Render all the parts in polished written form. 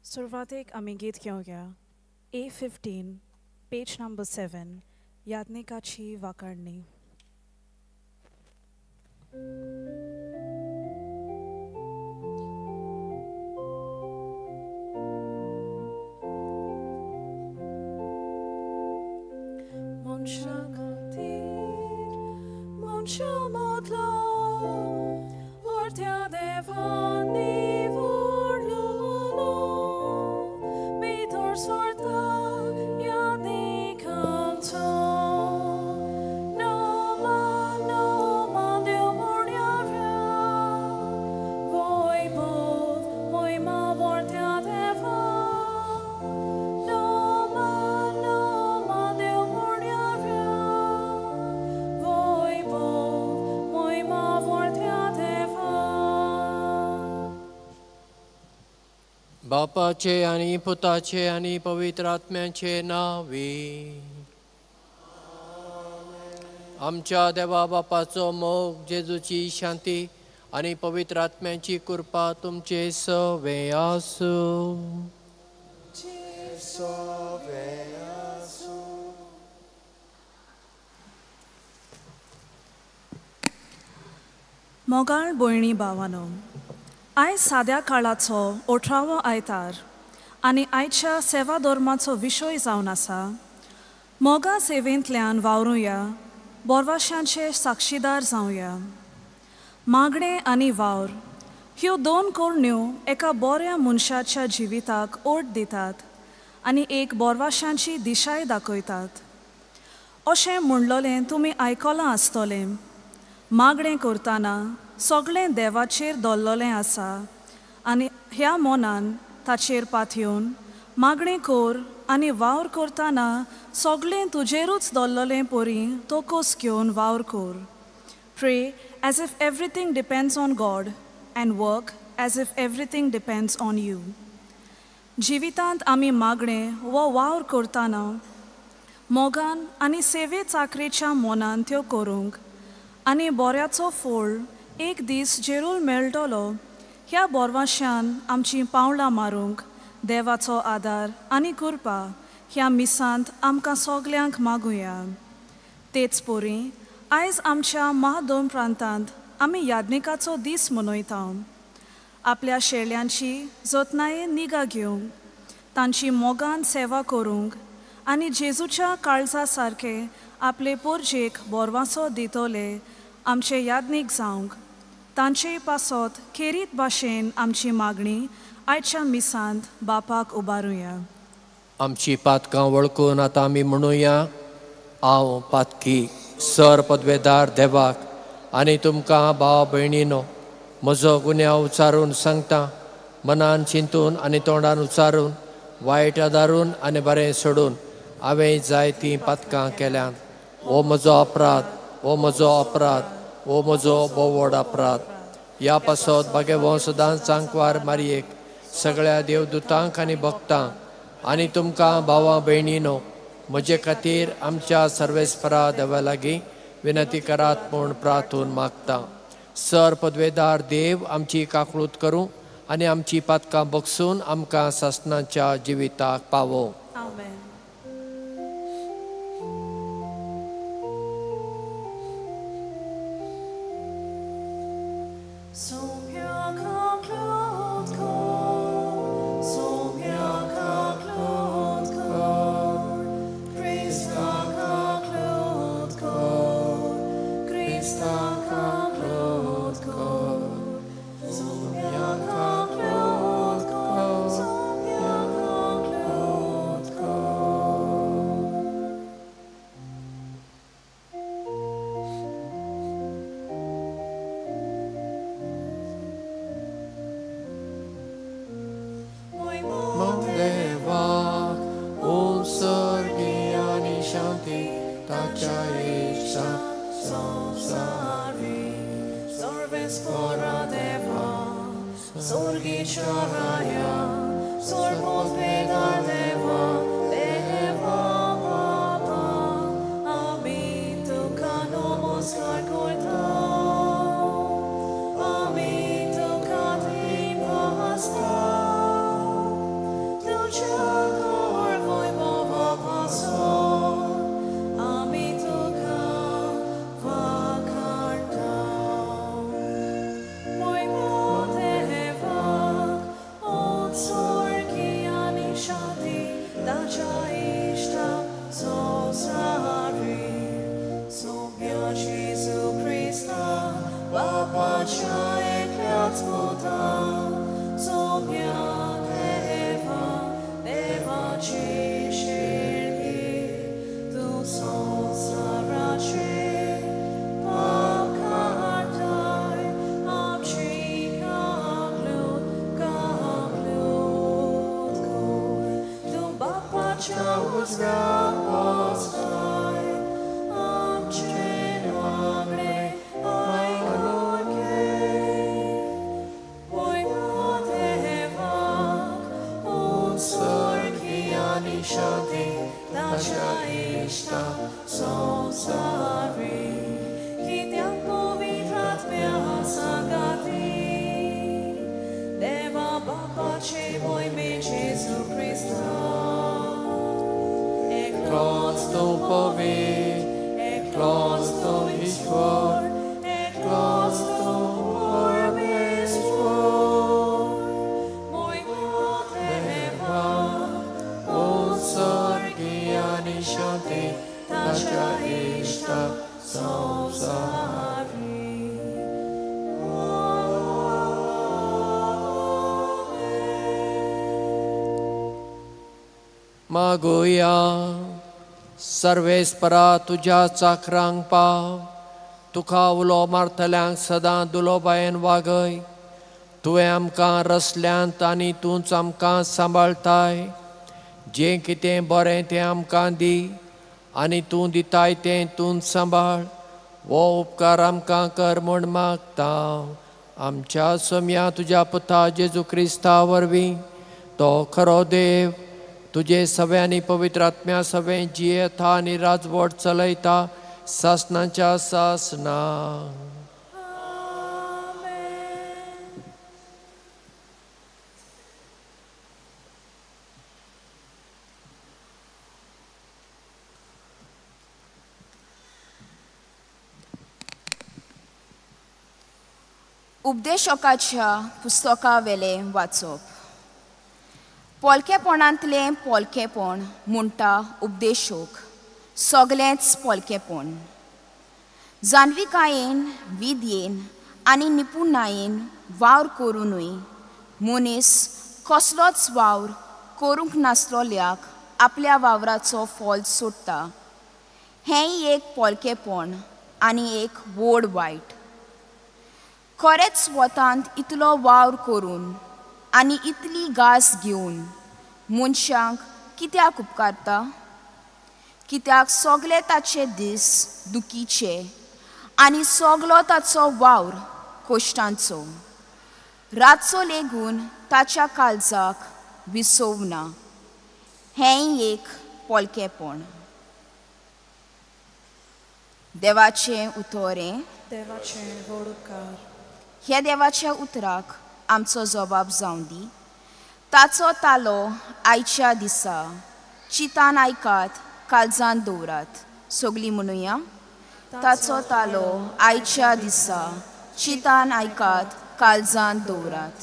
सुरवातेक आमी गीत घेवया A15 page number 7 याज्ञिकाची वाखाणणी. मनशा खातीर मनशा मदलो व्हडत्या देवान निवडलोलो भितर सरता याज्ञिकांचो. बापाचे आनी पुताचे आनी पवित्र आत्म्याचे नांवी. आमच्या देवा बापाचो मोग, जेजूची शांती आनी पवित्र आत्म्याची कृपा तुमचे सवे आसूं. मोगाळ भयणी भावानो, आयज साद्या काळाचो 18वो आयतार आनी आयच्या सेवा धर्माचो विशय जावन आसा मोगा सेवेंतल्यान वावरुया, बोरवाशांचे साक्षीदार जावया. मागणें आनी वावर ह्यो दोन करण्यो एका बऱ्या मनशाच्या जिविताक ओट दितात आनी एक बोरवाशांची दिशाय दाखयतात. अशें म्हणलोलें तुमी आयकलां आसतलें, मागणें करतना सगळें देवाचेर दवरलें आसा आनी ह्या मनान ताचेर पातयेवन मागणें कर आनी वावर करतना सगळें तुजेरूच दवरलें परी तोकोस घेवन वावर कर. Pray as if everything depends on God and work as if everything depends on you. जिवितांत आमी मागणें वो वावर करतना मोगान आनी सेवे चाकरेच्या मनान त्यो करूंक आनी बऱ्याचो फोळ एक दीस जेरूल मेळटलो ह्या बोरवाश्यान आमचीं पावलां मारूंक देवाचो आदार आनी कृपा ह्या मिसांत आमकां सगल्यांक मागुया. तेच परी आयज आमच्या महादोम प्रांतांत आमी याज्ञिकाचो दीस मनयता. आपल्या शेळ्यांची जतनायेन निगा घेवंक, तांची मोगान सेवा करूंक आनी जेजूच्या काळजा सारके आपले पोरजेक बोरवासो दितले आमचे याज्ञीक जावंक तांचे पासत खेरीत भाशेन आमची मागणी आयच्या मिसांत बापाक उबारुया. आमची पातकां वळखून आतां आमी म्हणुया, हांव पातकी सर पदवेदार देवाक आनी तुमकां भाव भयणीनो म्हजो गुन्यांव उचारून सांगता, मनान चिंतून आनी तोंडान उचारून, वायट आदारून आनी बरें सोडून हांवें जायतीं पातकां केल्यांत. हो म्हजो अपराध, हो म्हजो अपराध, हो म्हजो भोव व्हड अपराध. ह्या पासत बागेवो सदांच सांकवार मारयेक, सगळ्या देवदूतांक आनी भक्तांक आनी तुमकां भावा भयणीनो म्हजे खातीर आमच्या सर्वेस्परा देवा लागीं विनंती करात म्हूण प्रार्थून मागता. सर पदवेदार देव आमची काकळूत करूं आनी आमची पातकां बगसून आमकां सासणाच्या जिविताक पावोवं. Amin, tu मागुया सर्वेस्परा तुज्या चाकरांक पाव, तुका उलो मारतल्यांक सदां दुलोबायेन वागय. तुवें आमकां रसल्यांत आनी तूंच आमकां सांबाळटाय. जें कितें बरें तें आमकां दी आनी तूं दिताय तें तूंच सांबाळ. हो उपकार आमकां कर म्हूण मागता आमच्या सोम्या तुज्या पुता जेजू क्रिस्ता वरवीं. तो खरो देव तुजे सगळ्यांनी पवित्र आत्म्या सगळें जियेता आनी राजवट चलयता सासनाच्या सासना. उपदेशकाच्या पुस्तका वेलें वाचप. पोलकेपणांतलें पोलकेपण म्हणटा उपदेशक, सगळेंच पोलकेपण. जाणविकायेन, विद्येन आनी निपुणायेन वावर करुनूय मनीस कसलोच वावर करूंक नासलोल्याक आपल्या वावराचो फल सोडटा. हेंय एक पोलकेपण आनी एक व्हड वायट. खरेंच वतांत इतलो वावर करून आनी इतली गास घेवन मनशांक कित्याक उपकारता? कित्याक सगळे ताचे दीस दुखीचे आनी सगलो ताचो वावर कश्टांचो. रातचो लेगून ताच्या काळजाक विसवना. हेंय एक पोलकेपण. देवाचें उतरें. देवाचें व्हड उपकार. ह्या देवाच्या उतराक आमचो जबाब जावं दी. ताचो तालो आयच्या दिसा चितान आयकात, काळजान दवरात. सगळीं म्हणुया, ताचो तालो आयच्या दिसा चितान आयकात, काळजान दवरात.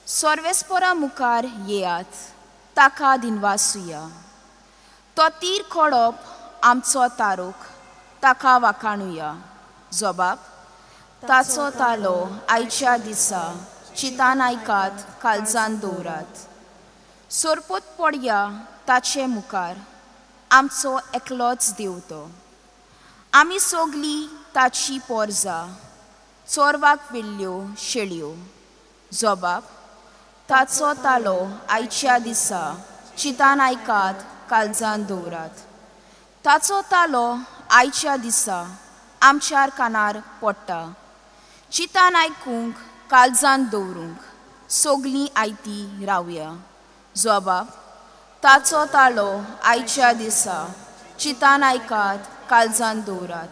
सर्वेस्परा मुखार येयात, ताका दिनवासुया. तो तीर खोडप आमचो तारोक, ताका वाखाणुया. जबाब, ताचो तालो आयच्या दिसा चितान आयकात, काळजान दवरात. सोरपोत पडया ताचे मुखार, आमचो एकलोच देव तो. आमी सगळीं ताची पोरजा, चोरवाक व्हेल्ल्यो शेळयो. जबाब, ताचो तालो आयच्या दिसा चितान आयकात, काळजान दवरात. ताचो तालो आयच्या दिसा आमच्या कानार पडटा. चितान आयकूंक, काळजान दवरूंक सगळीं आयती रावया. जबाब, ताचो तालो आयच्या दिसा चितान आयकात, काळजान दवरात.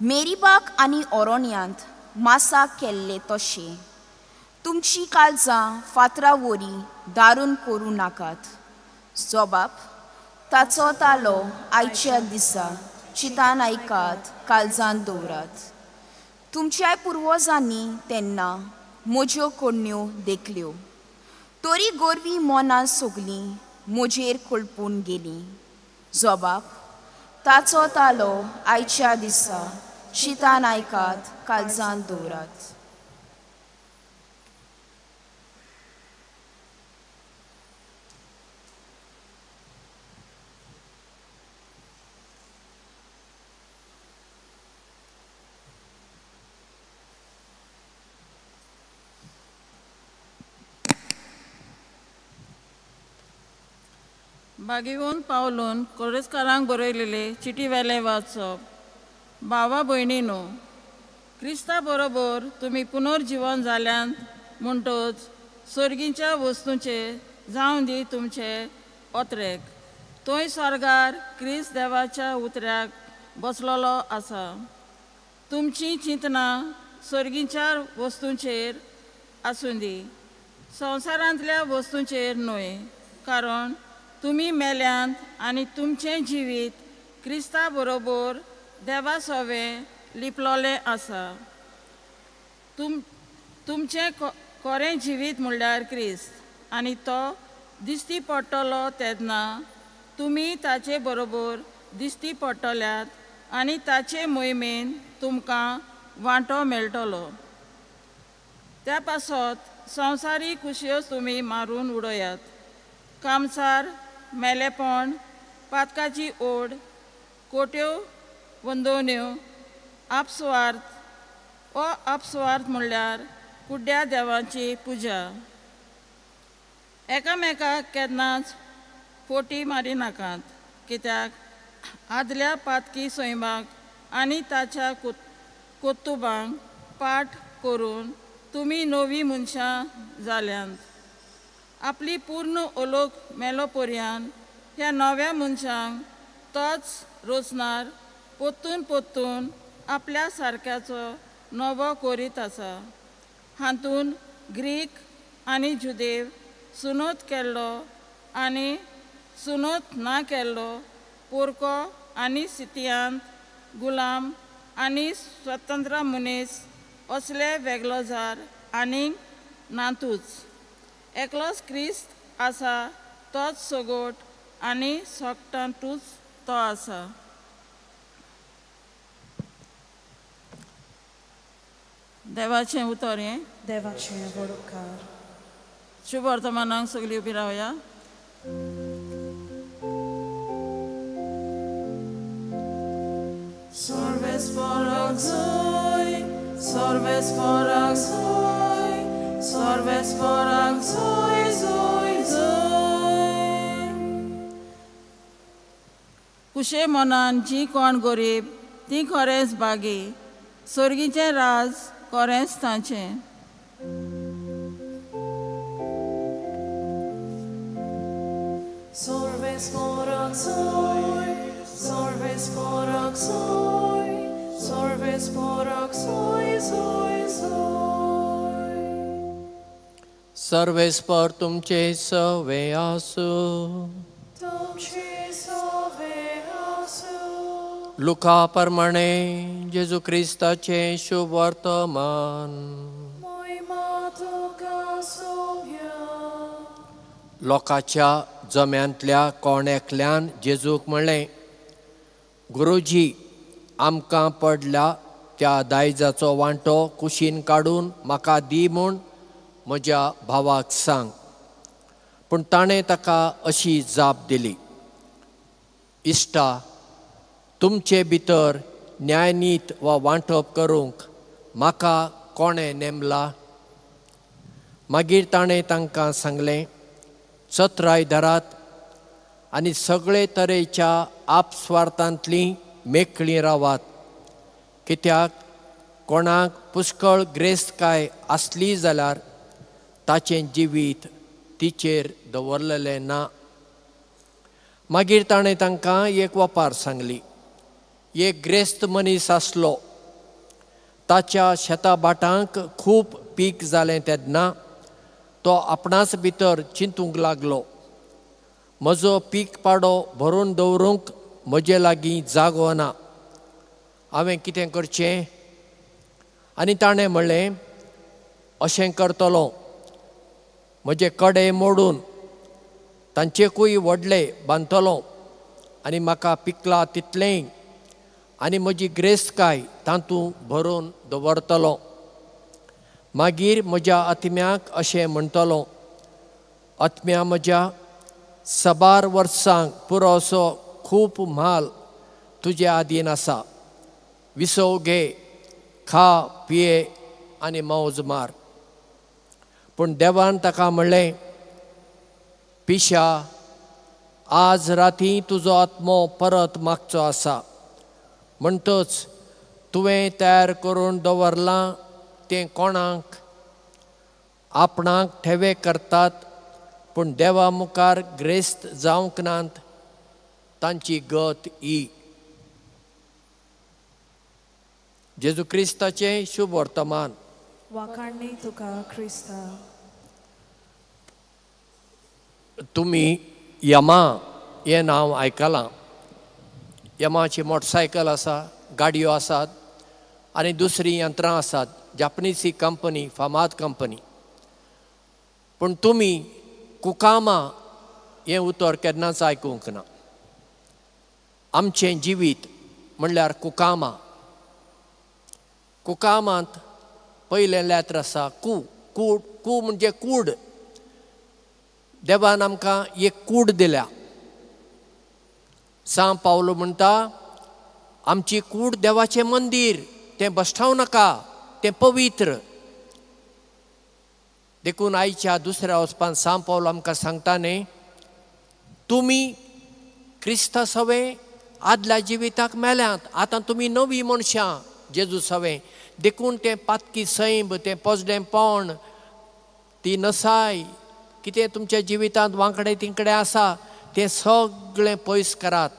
मेरीबाक आनी ओरोण्यांत मासा केल्ले तशें तुमची काळजां फातरा वरी दारून करूं नाकात. जोबाब ताचो तालो आयच्या दिसा चितान आयकात, काळजान दवरात. तुमच्या पुर्वजांनी तेन्ना म्हज्यो कोडण्यो देखल्यो, तरी गोरवी मनां सगलीं म्हजेर कळपून गेलीं. जोबाब ताचो तालो आयच्या दिसा चितान आयकात, काळजान दवरात. बागेवन पावलून कोरेस्कारांक बरयलेले चिटी वेलें वाचप. भावा भयणीनो, क्रिस्ता बरोबर तुमी पुनर्जिवन जाल्यांत म्हणटच सर्गीच्या वस्तूंचे जावं दी तुमचे ओतरेक. थंय स्वर्गार क्रिस्त देवाच्या उतऱ्याक बसलेलो आसा. तुमचीं चिंतनां सर्गीच्या वस्तूंचेर आसूं दी, संवसारांतल्या वस्तूंचेर न्हय, कारण तुमी मेल्यांत आनी तुमचें जिवीत क्रिस्ता बरोबर देवा सोवें लिपलोलें आसा. तुमचें कोरें जिवीत म्हणल्यार क्रिस्त, आनी तो दिश्टी पडटलो तेन्ना तुमी ताचे बरोबर दिश्टी पडटल्यात आनी ताचे मोहिमेन तुमकां वांटो मेळटलो. त्या पासत संवसारी खुशयो तुमी मारून उडयात. कामसार, मेलेपण, पातकाची ओड, कोट्यो वंदोवण्यो, आपस्वार्थ ओ आपस्वार्थ म्हणल्यार कुड्ड्या देवाची पुजा. एकामेकाक केन्नाच फोटी मारिनाकात, कित्याक आदल्या पातकी सैमाक आनी ताच्या कोत्तुबांक पाठ करून तुमी नवी मनशां जाल्यांत. आपली पूर्ण ओलोक मेलो पर्यान ह्या नव्या मनशांक तोच रोचणार पोत्तून पोत्तून आपल्या सारक्याचो नवो कोरीत आसा. हातून ग्रीक आनी जुदेव, सुनोत केल्लो आनी सुनोत ना केल्लो, पोरको आनी सितियांत, गुलाम आनी स्वतंत्र मनीस असले वेगळोजार आनीक नातूच. एकलोच क्रिस्त आसा, तोच सगोट आनी सोगटांतूच तो आसा. देवाचें उतर हें. देवाचें व्हड उपकार. शुभ वर्तमानाक सगळीं उबी रावया. सर्वेस्पराक जय, सर्वेस्पराक जय, सर्वेस्पराक जय जय जय. कुशे मनान जी कोण गरीब ती खरेंच बागी, सर्गीचें राज खरेंच तांचें. सर्वेस्पराक जय, सर्वेस्पराक जय, सर्वेस्पराक जय जय जय. सर्वेस्पर तुमचे सवे आसूं. तुमचे सवे आसूं. लुका प्रमाणे जेजू क्रिस्ताचें शुभ वर्तमान. महिमा तुका सोबया. लोकांच्या जम्यांतल्या कोण एकल्यान जेजूक म्हणलें, गुरुजी, आमकां पडल्या त्या दायजाचो वांटो कुशीन काडून म्हाका दी म्हूण म्हज्या भावाक सांग. पूण ताणें ताका अशी जाप दिली, इश्टा, तुमचे भितर न्यायनीत वा वांटप करूंक म्हाका कोणें नेमला? मागीर ताणें तांकां सांगलें, चत्राय धरात आनी सगळे तरेच्या आपस्वार्थांतलीं मेकळीं रावात, कित्याक कोणाक पुष्कळ ग्रेस्तकाय आसली जाल्यार ताचें जिवीत तिचेर दवरलेलें ना. मागीर ताणें तांकां एक वपार सांगली. एक ग्रेस्त मनीस आसलो, ताच्या शेता भाटांक खूब पीक जालें तेन्ना तो आपणाच भितर चिंतूंक लागलो, म्हजो पीक पाडो भरून दवरूंक म्हजे लागीं जागो ना, हांवें कितें करचें? आनी ताणें म्हणलें, अशें करतलो, म्हजे कडे मोडून तांचेकूय व्हडले बांदतलो आनी म्हाका पिकला तितलेंय आनी म्हजी ग्रेस्तकाय तातूंत भरून दवरतलो. मागीर म्हज्या आत्म्याक अशें म्हणटलो, आत्म्या म्हज्या सबार वर्सांक पुरोसो खूब म्हाल तुजे आदीन आसा, विसव घे, खा पिये आनी मौज मार. पूण देवान ताका म्हणलें, पिशा, आज राती तुजो आत्मो परत मागचो आसा, म्हणटच तुवें तयार करून दवरलां तें कोणाक? आपणाक ठेवे करतात पूण देवा मुखार ग्रेस्त जावंक नात तांची गत ही. जेजू क्रिस्ताचें शुभ वर्तमान. वाखाणणी तुका क्रिस्ता. तुमी यमा हें नांव आयकलां. यमाची मोटरसायकल आसा, गाडयो आसात आनी दुसरीं यंत्रां आसात. जापनीज ही कंपनी, फामाद कंपनी. पूण तुमी कुकामा हें उतर केन्नाच आयकूंक ना. आमचें जिवीत म्हणल्यार कुकामा. कुकामांत पयलें लेत्र आसा कू. कू कू म्हणजे कूड. देवान आमकां एक कूड दिल्या. सांव पावलो म्हणटा, आमची कूड देवाचें मंदीर, तें बश्टावं नाका, तें पवित्र. देखून आयच्या दुसऱ्या वचपान सांव पावलो आमकां सांगता न्ही, तुमी क्रिस्ता सवें आदल्या जिविताक मेल्यात, आतां तुमी नवी मनशां जेजू सवें. देखून तें पातकी सैंब, तें पोजडेंपण, ती नसाय कितें तुमच्या जिवितांत वांकडे तिकडे आसा तें सगळें पयस करात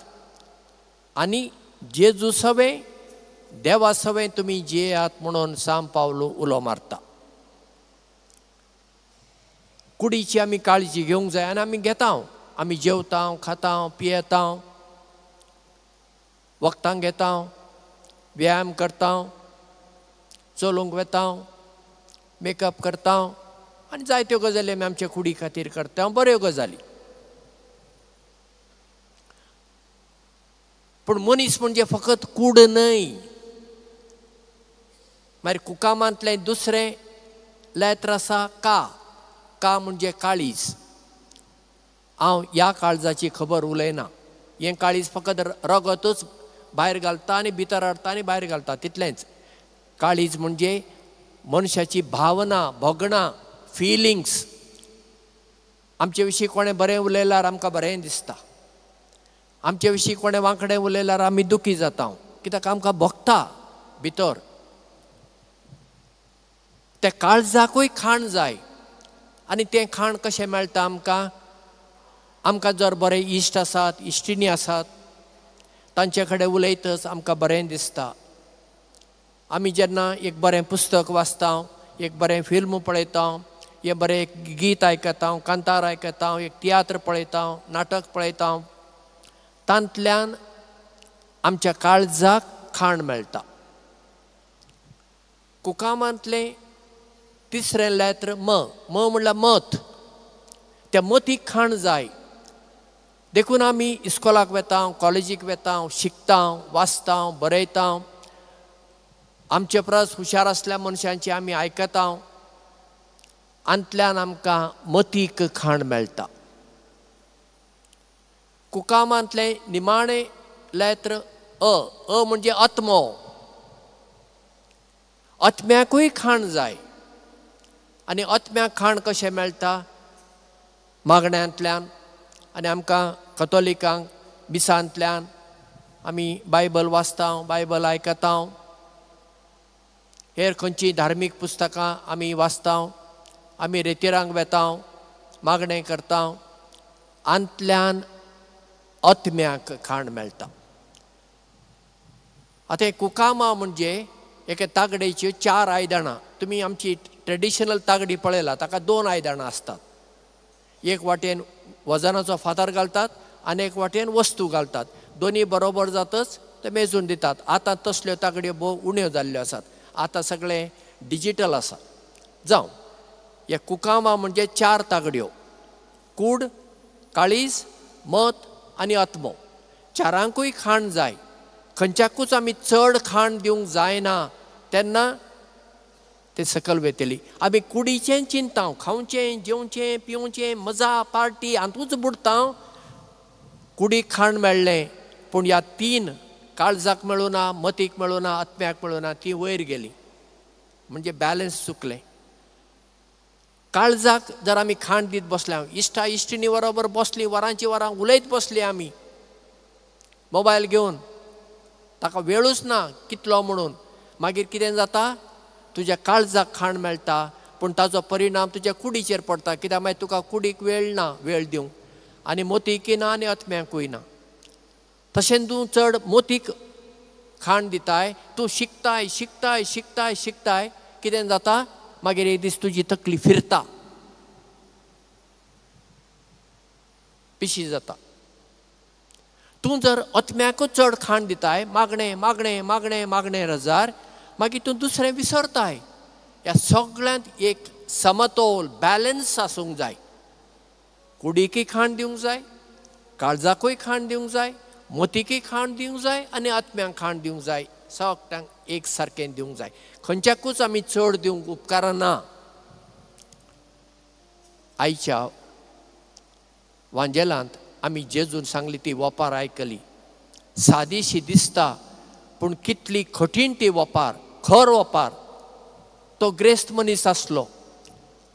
आनी जेजू सवें देवा सवें तुमी जियेयात म्हणून सांव पावलो उलो मारता. कुडीची आमी काळजी घेवंक जाय आनी आमी घेता. आमी जेवता, खाता, पियेता, वखदां घेता, व्यायाम करता, चलूंक वता, मेकअप करता आनी जायत्यो गजाली आमी आमच्या कुडी खातीर करता, बऱ्यो गजाली. पूण मनीस म्हणजे फकत कूड न्हय. मागीर कुकामांतलें दुसरें लेत्र आसा का. का म्हणजे काळीज. हांव ह्या काळजाची खबर उलयना. हें काळीज फकत रगतूच भायर घालता आनी भितर हाडटा आनी भायर घालता, तितलेंच. काळीज म्हणजे मनशाची भावना, भोगणां, फिलिंग्स. आमचे विशीं कोणें बरें उलयल्यार आमकां बरें दिसता, आमचे विशीं कोणें वांकडें उलयल्यार आमी दुखी जाता, कित्याक आमकां भोगता भितर. त्या काळजाकूय खाण जाय आनी तें खाण कशें मेळटा आमकां? आमकां जर बरे इश्ट आसात, इश्टिणी आसात, तांचे कडेन उलयतच आमकां बरें दिसता. आमी जेन्ना एक बरें पुस्तक वाचता, एक बरें फिल्म पळयता, एक बरें एक गीत आयकता, कांतार आयकता, एक तियात्र पळयता, नाटक पळयता, तांतल्यान आमच्या काळजाक खाण मेळटा. कुकामांतलें तिसरें लेत्र म. म म्हणल्यार मत. त्या मतीक खाण जाय. देखून आमी इस्कोलाक वता, कॉलेजीक वता, शिकता, वाचता, बरयता. आमचे परस हुशार आसल्या मनशांची आमी आयकता. आंतल्यान आमकां मतीक खाण मेळटा. कुकामांतलें निमाणें लेत्र अ. अ म्हणजे आत्मो. आत्म्याकूय खाण जाय आनी आत्म्याक खाण कशें मेळटा? मागण्यांतल्यान आनी आमकां कथोलिकांक मिसांतल्यान आमी बायबल वाचता, बायबल आयकता, हेर खंयचीं धार्मीक पुस्तकां आमी वाचता, आमी रेतिरांक वेता, मागणें करता. आंतल्यान आत्म्याक खाण मेळटा. आतां कुकामा म्हणजे एके तागडेच्यो चार आयदनां. तुमी आमची ट्रेडिशनल तागडी पळयला, ताका 2 आयदनां आसतात. एक वाटेन वजनाचो फातर घालतात आनी एक वाटेन वस्तू घालतात. दोनी बरोबर जातच ते मेजून दितात. आतां तसल्यो तागड्यो भोव उण्यो जाल्ल्यो आसात. आतां सगळें डिजिटल आसा. जावं, हे कुकामा म्हणजे 4 तागड्यो, कूड, काळीज, मत आनी आत्मो. चारांकूय खाण जाय. खंयच्याकूच आमी चड खाण दिवंक जायना तेन्ना ते सकल वेतली. आमी कुडीचें चिंता, खावचें, जेवचें, पिवचें, मजा, पार्टी हातूंच बुडटा. कुडीक खाण मेळ्ळें पूण ह्या 3 काळजाक मेळुना, मतीक मेळुना, आत्म्याक मेळुना, ती वयर गेली म्हणजे बॅलन्स चुकलें. काळजाक जर आमी खाण दीत बसल्या, इश्टा इश्टिणी बरोबर बसली, वरांची वरां उलयत बसली आमी मोबायल घेवन, ताका वेळूच ना कितलो म्हणून. मागीर कितें जाता, तुज्या काळजाक खाण मेळटा पूण ताजो परिणाम तुज्या कुडीचेर पडटा. कित्याक मागीर तुका कुडीक वेळ ना, वेळ दिवंक, आनी मोतीकय ना आनी आत्म्याकूय ना. तशें तूं चड मोतीक खाण दिताय, तूं शिकताय शिकताय शिकताय शिकताय, कितें जाता मागीर एक दीस तुजी तकली फिरता, पिशी जाता. तूं जर आत्म्याकूच चड खाण दिताय, मागणें मागणें मागणें मागणें रजार, मागीर तूं दुसरें विसरताय. ह्या सगळ्यांत एक समतोल, बॅलन्स आसूंक जाय. कुडीकय खाण दिवंक जाय, काळजाकूय खाण दिवंक जाय, मोतीकय खाण दिवंक जाय आनी आत्म्यांक खाण दिवंक जाय. सगळ्यांक एक सारकें दिवंक जाय. खंयच्याकूच आमी चड दिवंक उपकारना. आयच्या वांजेलांत आमी जेजून सांगली ती वपार आयकली. सादीशी दिसता पूण कितली कठीण ती वपार, खर वपार. तो ग्रेस्त मनीस आसलो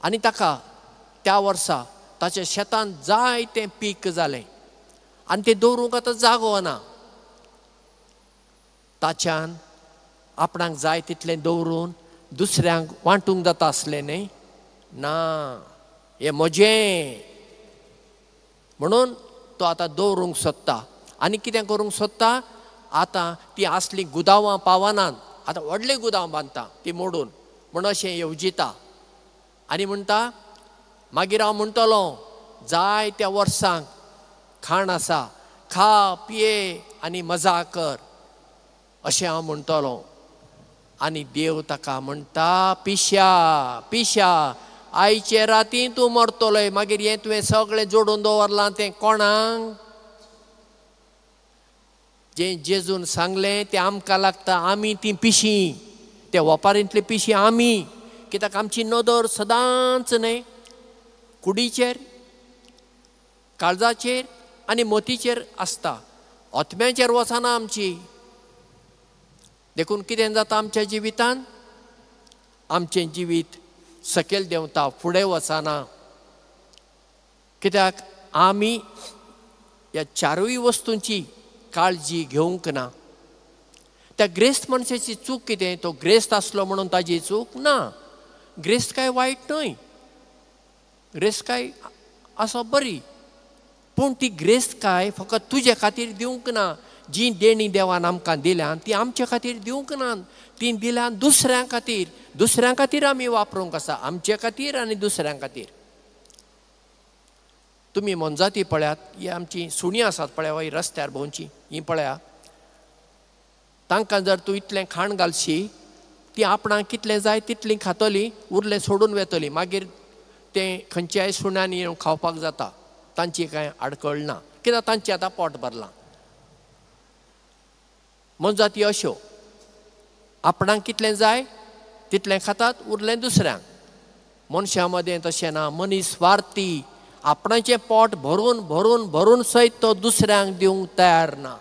आनी ताका त्या वर्सा ताच्या शेतान जायतें पीक जालें आनी तें दवरूंक आतां जागो ना. ताच्यान आपणाक जाय तितलें दवरून दुसऱ्यांक वांटूंक जाता आसलें न्ही. ना, हें म्हजें म्हणून तो आतां दवरूंक सोदता. आनी कितें करूंक सोदता, आतां ती आसली गुदांवां पावनात, आतां व्हडले गुदांव बांदता ती मोडून म्हण अशें येवजिता. आनी म्हणटा मागीर हांव म्हणटलो जाय त्या वर्सांक खाण आसा, खा पिये आनी मजा कर अशें हांव म्हणटलो. आनी देव ताका म्हणटा, पिश्या पिश्या, आयचे राती तूं मरतलोय, मागीर हें तुवें सगळें जोडून दवरलां तें कोणाक? जें जेजून सांगलें तें आमकां लागता. आमी तीं पिशीं, त्या वपारींतली पिशीं आमी. कित्याक आमची नदर सदांच न्हय कुडीचेर, काळजाचेर आनी मोतीचेर आसता, आत्म्याचेर वचना आमची. देखून कितें जाता आमच्या जिवितान, आमचें जिवीत सकयल देंवता, फुडें वचना. कित्याक आमी ह्या 4 वस्तूंची काळजी घेवंक ना. त्या ग्रेस्त मनशाची चूक कितें, तो ग्रेस्त आसलो म्हणून ताजी चूक ना. ग्रेस्त काय वायट न्हय, ग्रेस्त काय आसा बरी, पूण ती ग्रेस्त काय फकत तुजे खातीर दिवंक ना. जी देणी देवान आमकां दिल्यान ती आमचे खातीर दिवंक ना, ती दिल्यान दुसऱ्यां खातीर. दुसऱ्यां खातीर आमी वापरूंक आसा, आमचे खातीर आनी दुसऱ्यां खातीर. तुमी मोनजाती पळयात, ही आमची सुणीं आसात पळया, ही रस्त्यार भोंवची हीं पळया, तांकां जर तूं इतलें खाण घालशी ती आपणाक कितलें जाय तितलीं खातली, उरलें सोडून वेतली. मागीर तें खंयच्याय सुण्यांनी येवन खावपाक जाता, तांची कांय आडकळ ना, कित्याक तांचें आतां पोट भरलां. मोनजाती अश्यो आपणाक कितलें जाय तितलें खातात, उरलें दुसऱ्यांक. मनशां मदें तशें ना. मनीस स्वार्थी, आपणाचें पोट भरून भरून भरून सयत तो दुसऱ्यांक दिवंक तयार ना.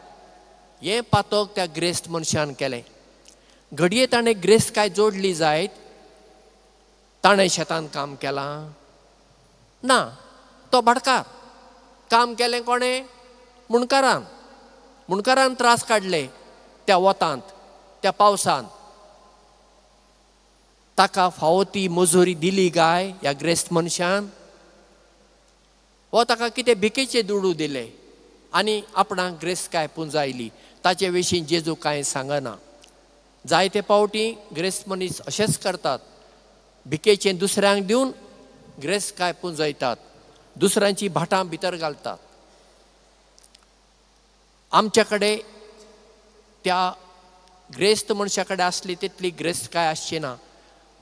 हें पातक त्या ग्रेस्त मनशान केलें. घडये ताणें ग्रेस्त काय जोडली जायत, ताणें शेतान काम केलां ना, तो भाटकार. काम केलें कोणें? मुणकारान. मुणकारान त्रास काडले त्या वतांत, त्या पावसांत. ताका फावो ती मजुरी दिली काय ह्या ग्रेस्त मनशान? हो ताका कितें भिकेचे दुडू दिले आनी आपणाक ग्रेस्तकाय पुंजायली. ताचे विशीं जेजू कांय सांगना. जायते पावटी ग्रेस्त मनीस अशेंच करतात, भिकेचें दुसऱ्यांक दिवन गिरेस्तकाय पुंजयतात, दुसऱ्यांची भाटां भितर घालतात. आमच्या कडेन त्या ग्रेस्त मनशा कडेन आसली तितली गिरेस्तकाय आसची ना,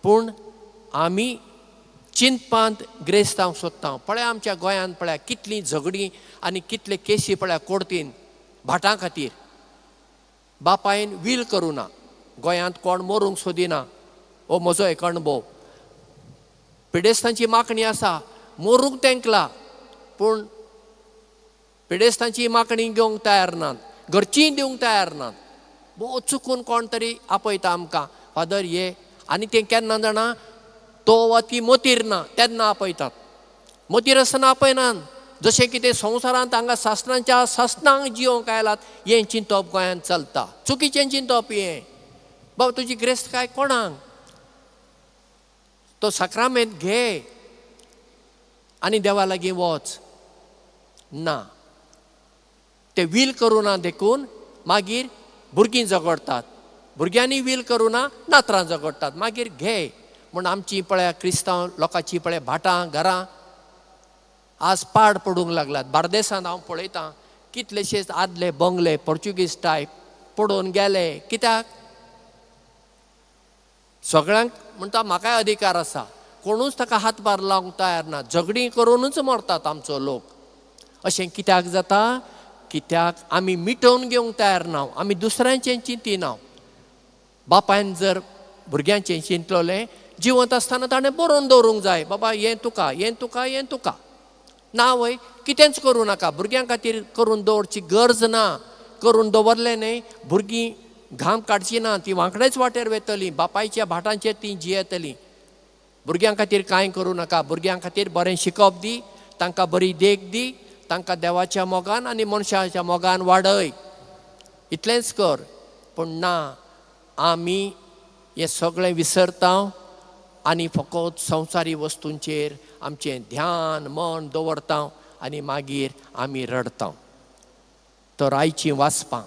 पूण आमी चिंतपांत ग्रेस्त जावंक सोदता. पळया आमच्या गोंयांत पळया कितलीं झगडीं आनी कितले केसी पळया कोर्तीन भाटां खातीर. बापायन वील करूं ना, गोंयांत कोण मरूंक सोदिना. हो म्हजो एक अणभव. पिडेस्तांची मागणी आसा, मरूंक तेंकला, पूण पिडेस्तांची मागणी घेवंक तयार नात, घरचीय दिवंक तयार नात. भोव चुकून कोण तरी आपयता आमकां, फादर ये, आनी तें केन्ना जाणा तो वा ती मोतीर ना तेन्ना आपयतात. मोतीर आसतना आपयनात. जशें कितें संवसारांत हांगा सासणाच्या सासणांक जियोंक आयलात हें चिंतप गोंयांत चलता. चुकीचें चिंतप हें. बाबा तुजी गिरेस्तकाय कोणाक? तो साक्रामेंत घे आनी देवा लागीं वच. ना, ते वील करूं ना देखून मागीर भुरगीं झगडटात, भुरग्यांनी वील करूं ना नातरां झगडटात, मागीर घे म्हूण आमची पळया क्रिस्तांव लोकांची पळया भाटां घरां आज पाड पडूंक लागलात. बार्देसांत हांव पळयतां कितलेशेच आदले बंगले पोर्चुगीज टायप पडून गेले. कित्याक? सगळ्यांक म्हणटा म्हाकाय अधिकार आसा, कोणूच ताका हातभार लावंक तयार ना. झगडीं करुनूच मरतात आमचो लोक. अशें कित्याक जाता? कित्याक आमी मिटोवन घेवंक तयार ना, आमी दुसऱ्यांचें चिंतिना. बापायन जर भुरग्यांचें चिंतलोलें जिवंत आसतना ताणें बरोवन दवरूंक जाय, बाबा हें तुका, हें तुका, हें तुका. ना वय कितेंच करूं नाका, भुरग्यां खातीर करून दवरची गरज ना. करून दवरलें न्ही भुरगीं घाम काडची ना, ती वांकडेच वाटेर वेतलीं, बापायच्या भाटांचेर तीं जियेतलीं. भुरग्यां खातीर कांय करूं नाका, भुरग्यां खातीर बरें शिकप दी, तांकां बरी देख दी, तांकां देवाच्या मोगान आनी मनशाच्या मोगान वाडय, इतलेंच कर. पूण ना, आमी हें सगळें विसरता आनी फकत संवसारी वस्तूंचेर आमचें ध्यान मन दवरता आनी मागीर आमी रडता. तर आयचीं वाचपां,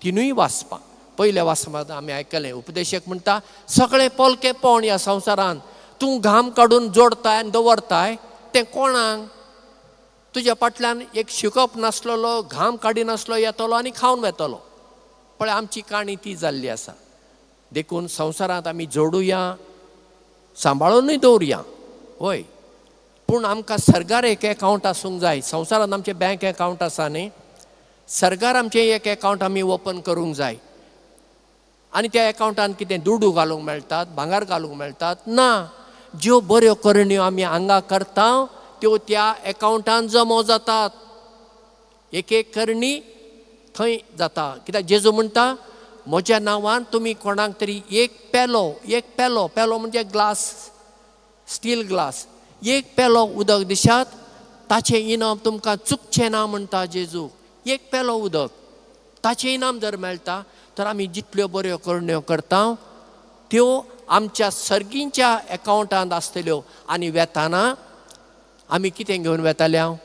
तिनूय वाचपां, पयल्या वाचपांत आमी आयकलें उपदेशक म्हणटा सगळें पोलकेपण ह्या संवसारांत तूं घाम काडून जोडताय आनी दवरताय तें कोणाक? तुज्या फाटल्यान एक शिकप नासलेलो, घाम काडिनासलो येतलो आनी खावन वेतलो. पळय आमची काणी ती जाल्ली आसा. देखून संवसारांत आमी जोडुया, सांबाळूनय दवरुया, हय, पूण आमकां सर्गार एक एकावंट आसूंक जाय. संवसारांत आमचें बँक एकावंट आसा न्ही, सरकार आमचें एक एकावंट आमी ओपन करूंक जाय. आनी त्या एकावंटान कितें दुडू घालूंक मेळटात, भांगर घालूंक मेळटात? ना. ज्यो बऱ्यो करण्यो आमी हांगा करता त्यो त्या एकावंटान जमो जातात. एक एक करणी थंय जाता. कित्याक जेजू म्हणटा म्हज्या नांवान तुमी कोणाक तरी एक पेलो, एक पेलो, पेलो म्हणजे ग्लास, स्टील ग्लास, एक पेलो उदक दिशात ताचें इनाम तुमकां चुकचें ना म्हणटा जेजू. एक पेलो उदक ताचें इनाम जर मेळटा तर आमी जितल्यो बऱ्यो करण्यो करता त्यो आमच्या सर्गींच्या एकावंटांत आसतल्यो. आनी वेताना आमी कितें घेवन वेताले? हांव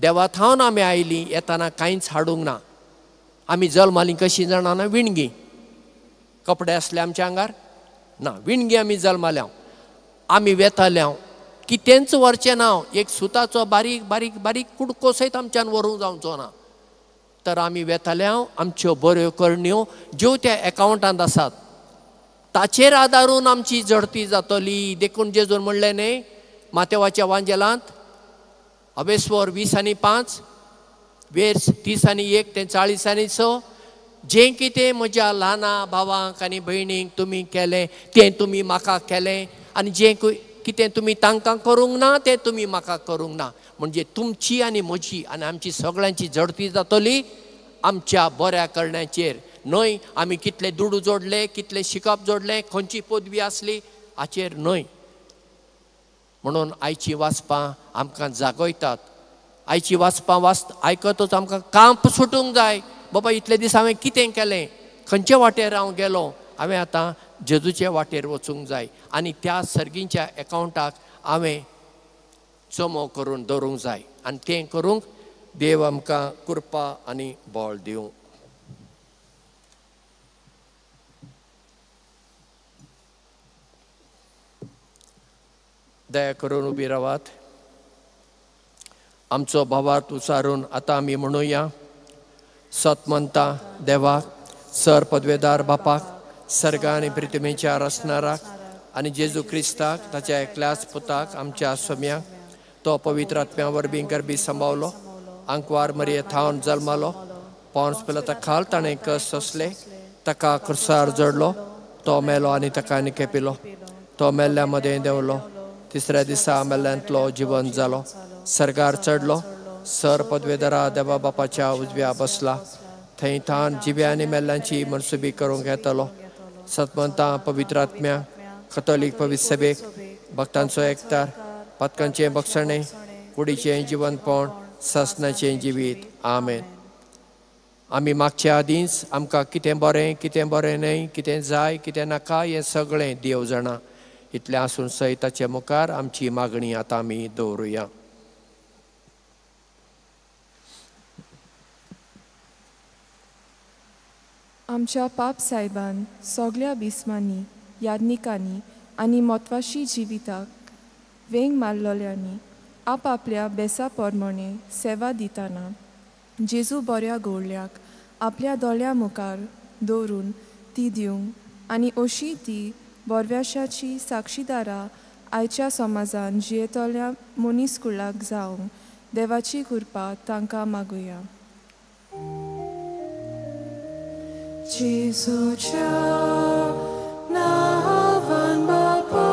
देवा थावन आमी आयलीं, येताना कांयच हाडूंक ना. आमी जल्मालीं कशीं जाणा ना? विणगी. कपडे आसले आमच्या आंगार ना, विणगी आमी जल्माल्या. आमी वेताले कितेंच व्हरचें ना, एक सुताचो बारीक बारीक बारीक कुडको सयत आमच्यान व्हरूंक जावचो ना. तर आमी वेताले आमच्यो बऱ्यो करण्यो ज्यो त्या एकावंटांत आसात ताचेर आदारून आमची झडती जातली. देखून जेजून म्हणलें न्ही मातेवाच्या वांजेलांत अवेस्वर 20:5 वेर्स 30:1 ते 40:6, जें कितें म्हज्या ल्हाना भावांक आनी भयणींक तुमी केलें तें तुमी म्हाका केलें, आनी जें कितें तुमी तांकां करूंक ना तें तुमी म्हाका करूंक ना. म्हणजे तुमची आनी म्हजी आनी आमची सगळ्यांची झडती जातली आमच्या बऱ्या करण्याचेर न्हय. आमी कितले दुडू जोडले, कितले शिकप जोडलें, खंयची पदवी आसली हाचेर न्हय. म्हणून आयची वाचपां आमकां जागयतात. आयची वाचपां आयकतच आमकां कांप सुटूंक जाय. बाबा इतले दीस हांवें कितें केलें, खंयचे वाटेर हांव गेलो, हांवें आतां जेजूचे वाटेर वचूंक जाय आनी त्या सर्गींच्या एकावंटाक हांवें जमो करून दवरूंक जाय. आनी तें करूंक देव आमकां कृपा आनी बळ दिवं. दया करून उबी रावात. आमचो भावार्थ उचारून आतां आमी म्हणुया, सतमंता देवाक, सर पदवेदार बापाक, सर्ग आनी पृथ्वीच्या रचणाराक आनी जेजू क्रिस्ताक ताच्या एकल्याच पुताक आमच्या सोम्याक, तो पवित्र आत्म्या वरवीं गर्भी सांबावलो, आंकवार मरिये थावन जल्मालो, पॉन्स पिलाता खाल ताणें कस सोंसले, ताका खुर्सार जडलो, तो मेलो आनी ताका निकेपिलो, तो मेल्ल्या मदें देंवलो, तिसऱ्या दिसा मेल्ल्यांतलो जिवन जालो, सर्गार चडलो, सर पदवेदारा देवा बापाच्या उजव्या बसला, थंय थावन जिव्या आनी मेल्ल्यांची मनसुबी करूंक येतलो. सतमंता पवित्र आत्म्या, कथोलीक पवित्र सभेक, भक्तांचो एकतार, पातकांचें बक्षणें, कुडीचें जिवनपण, सासनाचें जिवीत. आमेन. आमी मागच्या आदींच आमकां कितें बरें, कितें बरें न्हय, कितें जाय, कितें नाका हें सगळें देव जाणा. इतलें आसून सयत ताचे मुखार आमची मागणी आतां आमी दवरुया. आमच्या पाप सायबान सगळ्या बिस्मांनी, याज्ञिकांनी आनी म्हत्वाशी जिविताक वेंग मारलेल्यांनी आपआपल्या बेसा प्रमाणे सेवा दितना जेजू बऱ्या गोवळ्याक आपल्या दोळ्या मुखार दवरून ती दिवंक आनी अशी ती बरव्याशाची साक्षीदारा आयच्या समाजान जियेतल्या मनीस कुळाक जावंक देवाची कृपा तांकां मागुया. जेजूच्या नांवान बापा,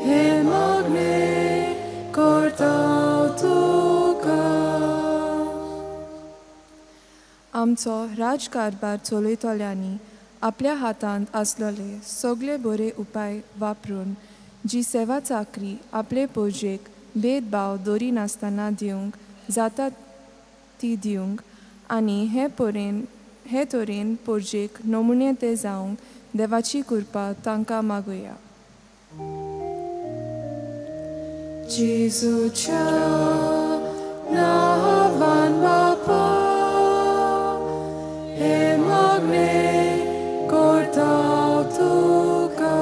हें मागणें करता तुका. आमचो राजकारभार चलयतल्यांनी आपल्या हातांत आसलेले सगळे बरे उपाय वापरून जी सेवा चाकरी आपले पोरजेक भेदभाव दवरिनासतना दिवंक जाता ती दिवंक आनी हे तरेन पोरजेक नमुने ते जावंक देवाची कृपा तांकां मागुया. जेजूच्या नांवान बापा, हें मागणें करता तुका.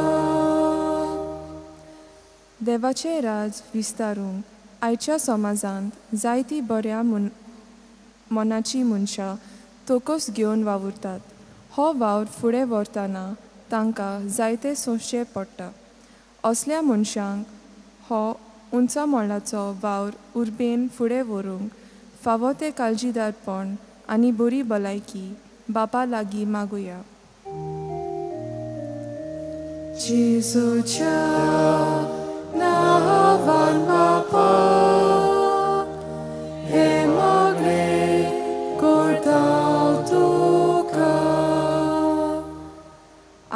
देवाचें राज विस्तारूंक आयच्या समाजांत जायती बऱ्या मनाची मनशां तोकोस घेवन वावुरतात. हो वावर फुडें व्हरतना तांकां जायते सोंसचें पडटा. असल्या मनशांक हो उंचा मोलाचो वावर उर्बेन फुडें व्हरूंक फावो तें काळजीदारपण आनी बरी भलायकी बापा लागीं मागुया. जेजूच्या नांवान बापा, हें मागणें करता तुका.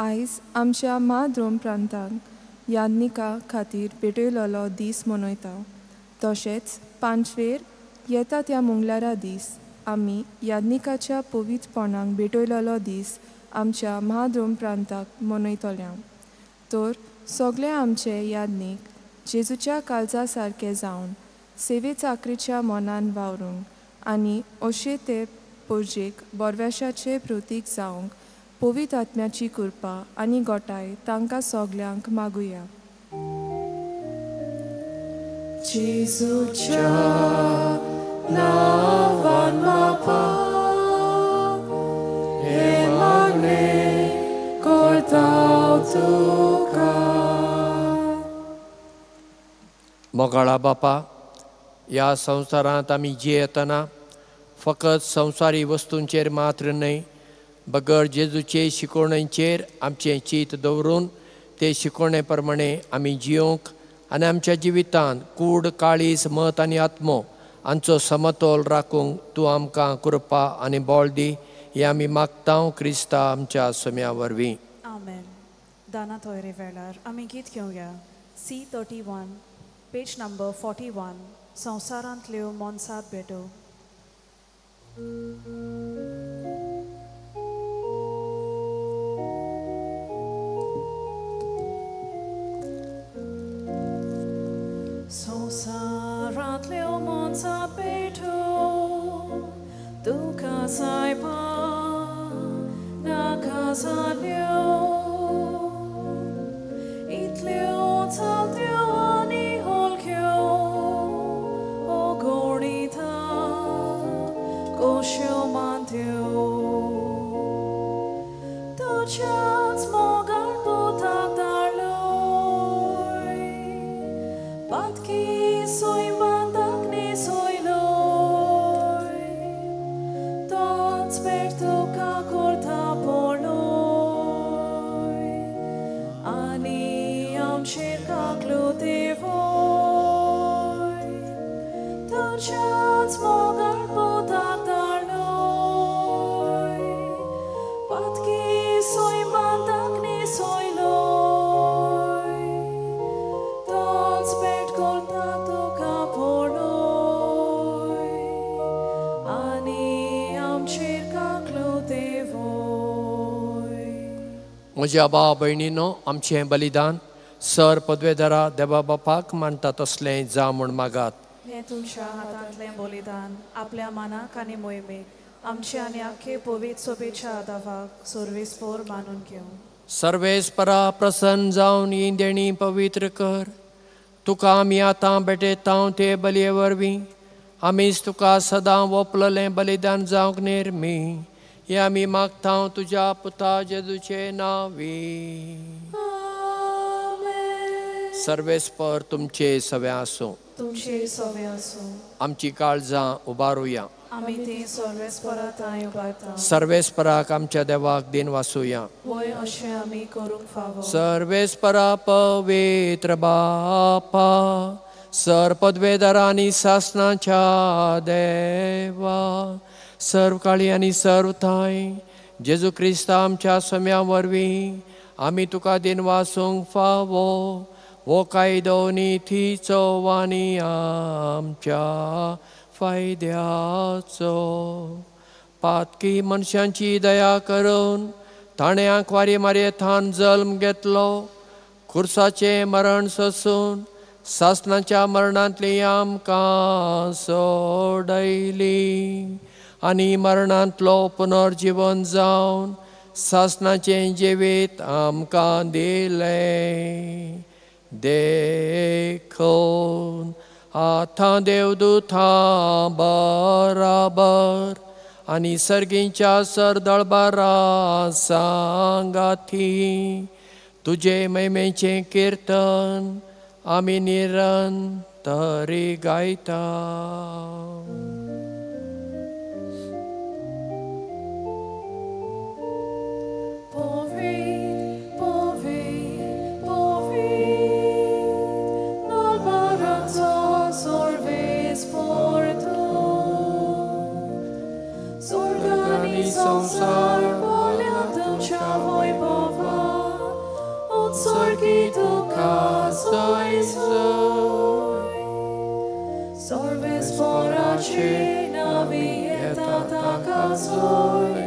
आयज आमच्या माद्रोम प्रांताक याज्ञिका खातीर पेटयलेलो दीस मनयता. तशेंच पांचवेर येता त्या मंगळारा दीस आमी याज्ञिकाच्या पवित्रपणाक भेटयलेलो दीस आमच्या महाद्रोम प्रांताक मनयतल्या. तर सगळे आमचे याज्ञीक जेजूच्या काळजा सारके जावन सेवे चाकरीच्या मनान वावरूंक आनी अशे ते पोरजेक बरव्याशाचे प्रतीक जावंक पवित्र आत्म्याची कृपा आनी गोटाय तांकां सगल्यांक मागुया. जेजूच्या नांवान बापा, हें मागणें करता तुका. मोगाळा बापा, ह्या संवसारांत आमी जियेतना फकत संवसारी वस्तूंचेर मात्र न्हय, बगर जेजूचे शिकवणेचेर आमचें चीत दवरून ते शिकवणे प्रमाणे आमी जियोंक आनी आमच्या जिवितांत कूड, काळीज, मत आनी आत्मो हांचो समतोल राखूंक तूं आमकां कृपा आनी बळ दी, हें आमी मागता क्रिस्ता आमच्या सोम्या वरवीं. आमेन. दाना तोयरे वेळार आमी गीत घेवया C31 page number 41, संवसारांतल्यो मोनसात भेटो. संवसारांतल्यो मोनसात भेटो तुका सायबा नाका जाल्यो, इतल्यो सोयमान दाखणी सोयलोय तोच पेट तुका करता पळोय आनी आमचेर काकलो देवोय तुज्याच मोगाळ पुताक धाडलोय पातकी सोयमान दाखणी सोयलोय तोच पेट करता तुका पळोय आनी आमचेर काकलो देवोय. म्हज्या भाव भयणीनो, आमचें बलिदान सर पदवेदारा देवा बापाक मानता तसलें जा म्हूण मागात. हें तुमच्या हातांतलें बलिदान आपल्या मनाक आनी मोहिमेक आमचे आनी आख्खे पवित्र सोबेच्या आदावाक सर्वेस्पोर मानून घेवं. सर्वेस्परा प्रसन्न जावन ही देणी पवित्र कर. तुका आमी आतां भेटयता ते बलये वरवीं आमीच तुका सदां वोपललें बलिदान जावंक निर्मी हें आमी मागता तुज्या पुता जेजूचे नांवी. सर्वेस्पर तुमचे सवे आसूं. तुमचे सवे आसूं. आमची काळजां उबारुया. आमी ती सर्वेस्परा थंय उबारता. सर्वेस्पराक आमच्या देवाक दिन वासुया. वय अशें आमी करूंक फावो. सर्वेस्परा पवित्र बापा, सर पदवेदारा आनी सासनाच्या देवा, सर्व काळी आनी सर्व थांय जेजू क्रिस्ता आमच्या सम्या वरवीं आमी तुका दिन वासूंक फावो. हो कायदो नितीचो आनी आमच्या फायद्याचो. पातकी मनशांची दया करून ताणें आंकवारी मारयेथान जल्म घेतलो. खुर्साचें मरण सोसून सासणाच्या मरणांतली आमकां सोडयली आनी मरणांतलो पुनर्जीवन जावन सासणाचें जिवीत आमकां दिलें. देखून आतां देवदूतां बराबर आनी सर्गींच्या सरदळबारा सांगाती तुजे महिमेचें किर्तन आमी निरंतरी गायता. संसार बोल्या तुमच्या वैभवा उत्सर्गी तुका सोय सोय सर्वेस्पराचे नावी येता ताका सोय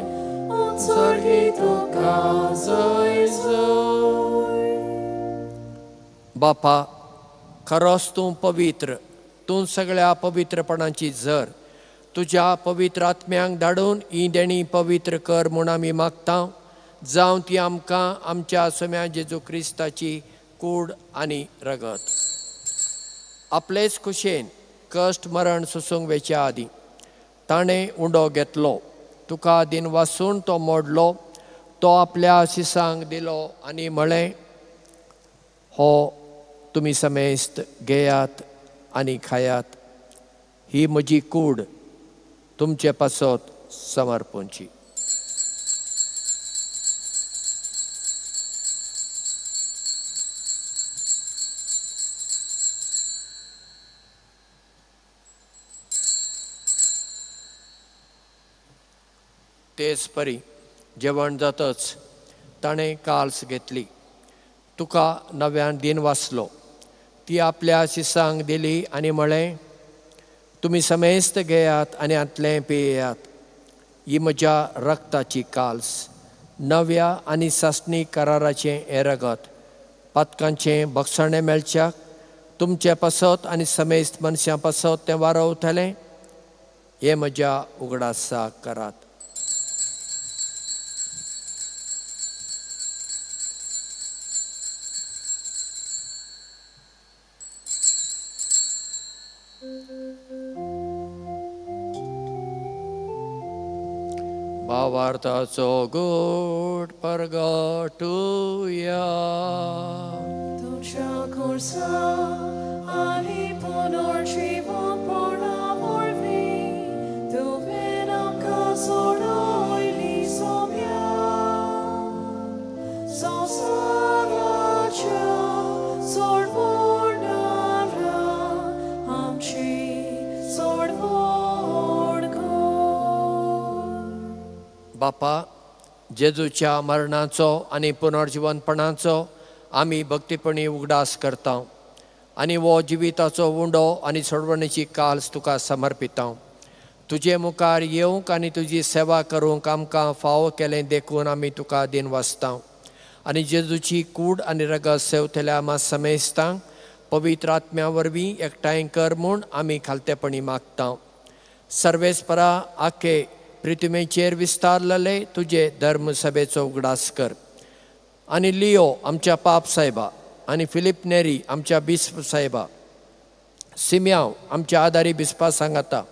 उत्सर्गी तुका सोय सोय. बापा, खरोच तूं पवित्र, तूं सगळ्या पवित्रपणाची झर. तुज्या पवित्र आत्म्यांक धाडून ही देणी पवित्र कर म्हूण आमी मागता. जावं ती आमकां आमच्या सम्या जेजू क्रिस्ताची कूड आनी रगत. आपलेच खुशेन कश्ट मरण सोसूंक वेच्या आदीं ताणें उंडो घेतलो, तुका दिन वासून तो मोडलो, तो आपल्या शिसांक दिलो आनी म्हळें, हो तुमी समेस्त घेयात आनी खायात, ही म्हजी कूड तुमचे पासत समर्पणची. तेच परी जेवण जातच ताणें काल्स घेतली, तुका नव्यान दिन वाचलो, ती आपल्या शिसांक दिली आनी म्हळें, तुमी समेस्त घेयात आनी हांतलें पियेयात, ही म्हज्या रक्ताची काल्स, नव्या आनी सासणी कराराचें हें रगत, पातकांचें भक्षणें मेळच्याक तुमचे पासत आनी समेस्त मनशां पासत तें वारवतलें, हें म्हज्या उगडासाक करात. भावार्थाचो गोड परगटुया. तुज्या खुर्सा आनी पुनर्जीवनाक आमची सोडवण कर. बापा, जेजूच्या मरणाचो आनी पुनर्जिवनपणाचो आमी भक्तीपणी उगडास करता आनी हो जिविताचो उंडो आनी सोडवणेची काल्स तुका समर्पिता. तुजे मुखार येवंक आनी तुजी सेवा करूंक आमकां फावो केलें देखून आमी तुका दिनवासता. आनी जेजूची कूड आनी रगत सेवतल्या आमा समेस्तांक पवित्र आत्म्या वरवीं एकठांय कर म्हूण आमी खालतेपणी मागता. सर्वेस्परा आखे पृथ्वीचेर विस्तारलेले तुजे धर्मसभेचो उगडास कर आनी लियो आमच्या पाप साहेबा आनी फिलीप नेरी आमच्या बिस्प साहेबा, सिम्यांव आमच्या आदारी बिस्पा सांगाता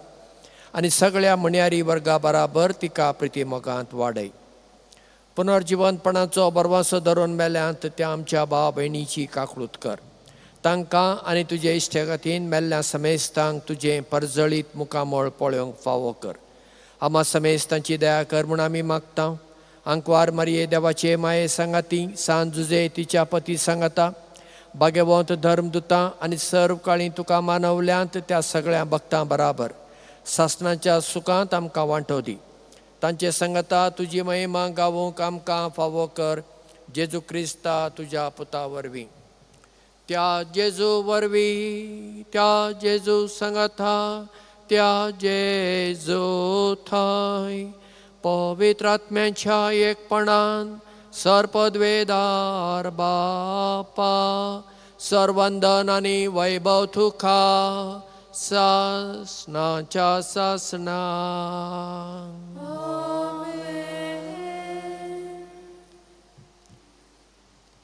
आनी सगळ्या म्हणयारी वर्गा बराबर तिका प्रिती मोगांत वाडय. पुनर्जिवनपणाचो बरवासो धरून मेल्यांत त्या आमच्या भाव भयणीची काकळूत कर. तांकां आनी तुजे इश्टागतीन मेल्ल्या समेस्तांक तुजें परजळीत मुखामळ पळोवंक फावो कर. आमा समेस्तांची दया कर म्हूण आमी मागता. आंकवार मारये देवाचे माये सांगाती, सान जुजे तिच्या पती सांगाता, भाग्यवंत धर्मदुतां आनी सर्व काळी तुका मानवल्यांत त्या सगळ्या भक्तां बराबर सासणाच्या सुखांत आमकां वांटो दी. तांचे सांगाता तुजी महिमा गावोंक आमकां फावो कर, जेजू क्रिस्ता तुज्या पुता वरवीं. त्या जेजू वरवीं, त्या जेजू सांगाता, त्या जेजू थंय पवित्र आत्म्याच्या एकपणान सर्पद्वेदार बापा सर्वंदन आनी वैभव तुका सासणाच्या सासणा.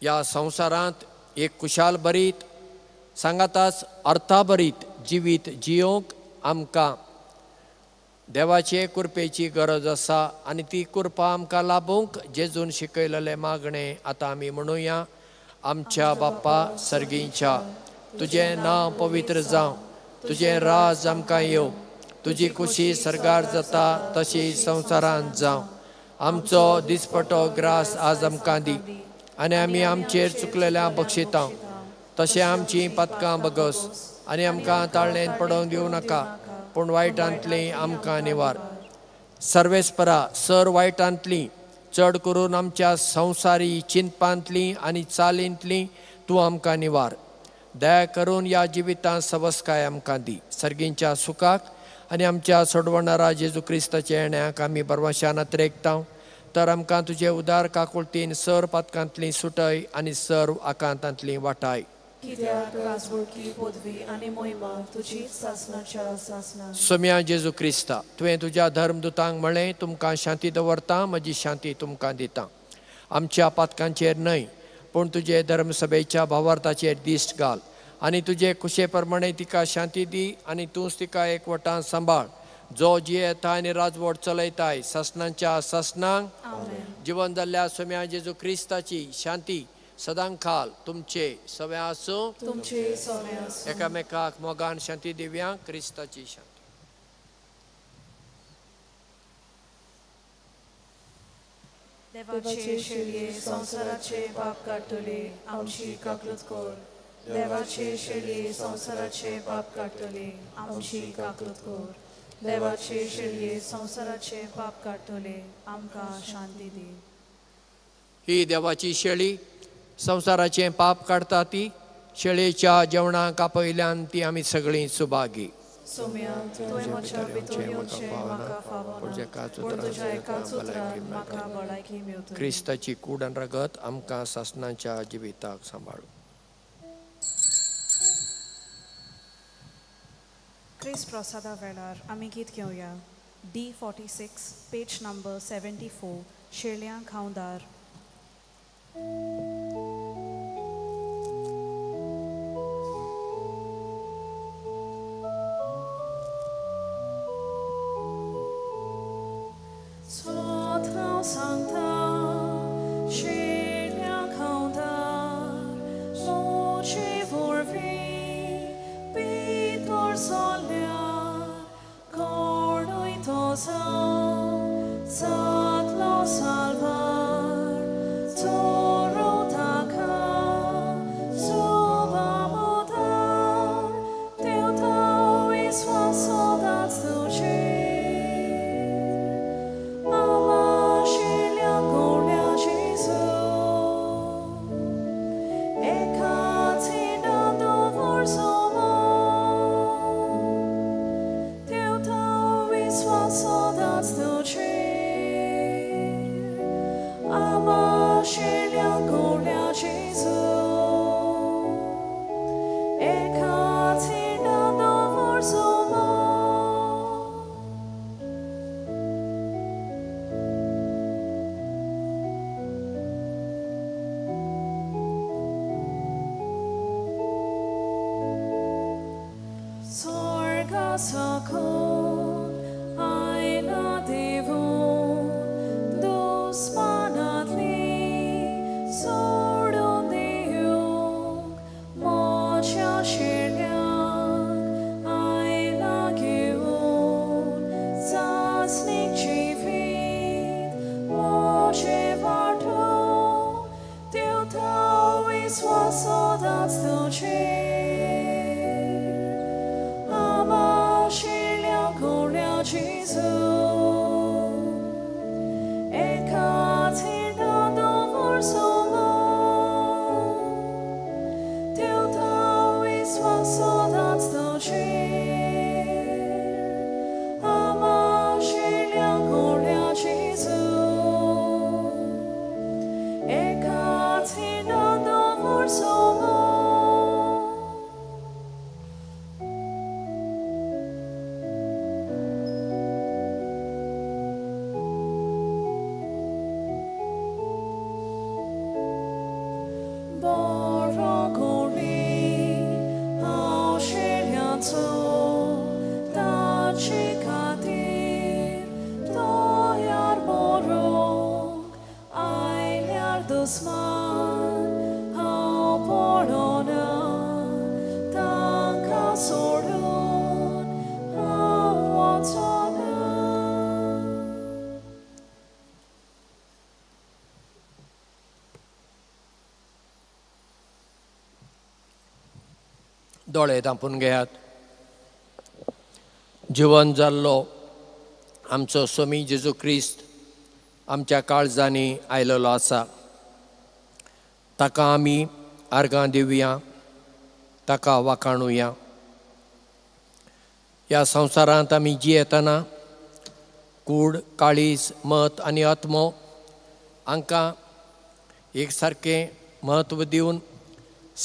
ह्या संवसारांत एक कुशाल भरीत सांगाताच अर्थाभरीत जिवीत जियोंक आमकां देवाचे कृपेची गरज आसा आनी ती कृपा आमकां लाबूंक जेजून शिकयलेलें मागणें आतां आमी म्हणुया. आमच्या बाप्पा सर्गींच्या, तुजें नांव पवित्र जावं, तुजें राज आमकां येवं, तुजी खुशी सर्गार जाता तशी संवसारांत जावं. आमचो दिसपटो ग्रास आज आमकां दी आनी आमी आमचेर चुकलेल्या बक्षिता तशें आमचीं पातकां बगस आनी आमकां ताळणेन पडोवंक दिवं नाका, पूण वायटांतलीं आमकां निवार. सर्वेस्परा सर वायटांतलीं, चड करून आमच्या संवसारी चिंतपांतलीं आनी चालींतलीं तूं आमकां निवार. दया करून ह्या जिवितांत सवस्काय आमकां दी. सर्गींच्या सुखाक आनी आमच्या सोडवणारा जेजू क्रिस्ताच्या येण्याक आमी बरवाशान अत्रेकता. तर आमकां तुजे उदार काकुळतीन सर पातकांतलीं सुटय आनी सर्व आकांतांतलीं वाटाय. सोम्या जेजू क्रिस्ता, तुवें तुज्या धर्मदुतांक म्हळें, तुमकां शांती दवरता, म्हजी शांती तुमकां दिता. आमच्या पातकांचेर न्हय पूण तुजे धर्मसभेच्या भावार्थाचेर दिश्ट घाल आनी तुजे कुशे प्रमाणे तिका शांती दी आनी तूंच तिका एकवटान सांबाळ, जो जियेता आनी राजवट चलयताय सासणांच्या सासणांक. जिवन जाल्ल्या सोम्या जेजू क्रिस्ताची शांती सदां खाल तुमचे सवे आसूं. एकामेकाक मोगान शांती दिव्या. क्रिस्ताची शांती. देवाचे शेळये संवसाराचे पाप काडटले, आमची काकूत कर. देवाचे शेळये संवसाराचे पाप काडटले, आमची काकूत कर. देवाचे शेळये संवसाराचे पाप काडटले, आमकां शांती दी. ही देवाची शेळी संवसाराचें पाप काडटा ती शेळयेच्या जेवणाक आपयल्यान ती आमी सगळीं सुभागी. सोम्या, तुवें म्हज्या भितर येवचें म्हाका फावना, पूण तुज्या एकाच उतरान म्हाका भलायकी मेळटली. क्रिस्ताची कूड आनी रगत आमकां सासणाच्या जिविताक सांबाळू. क्रिस्त प्रसादा वेळार आमी गीत घेवया. D 46 page number 74, शेळयां खावदार. स्वता सांगता शेळयां खावदार, मोचे वरवीं भितर सरल्यार कोणूय तो जावं जातलो साल्वार. साकून आयला देवून दुस्मानांतली सोडून दिवंक म्हज्या शेळ्यांक आयला घेवन चांचणीक जिवीत म्हजें वांटूंक दिवता विस्वास सदांच तुजेर. जेजू एकाच हिंडान दवर सोमो दिवता विस्वास सदांच तुजेर. आमाशिल्ल्या गोड्या जेजू एकाच हिंडान दवर सोमो. बरो गोडी हांव शेळ्यांचो ताचे खातीर तयार मरूंक आयल्यार दुस्मान हांव पळोना तांकां सोडून हांव वचना. दोळे धांपून घेयात. जिवन जाल्लो आमचो स्वामी जेजू क्रिस्त आमच्या काळजांनी आयलेलो आसा. ताका आमी आर्गां दिवया, ताका वाखाणुया. ह्या संवसारांत आमी जियेतना कूड, काळीज, मत आनी आत्मो हांकां एक सारकें म्हत्व दिवन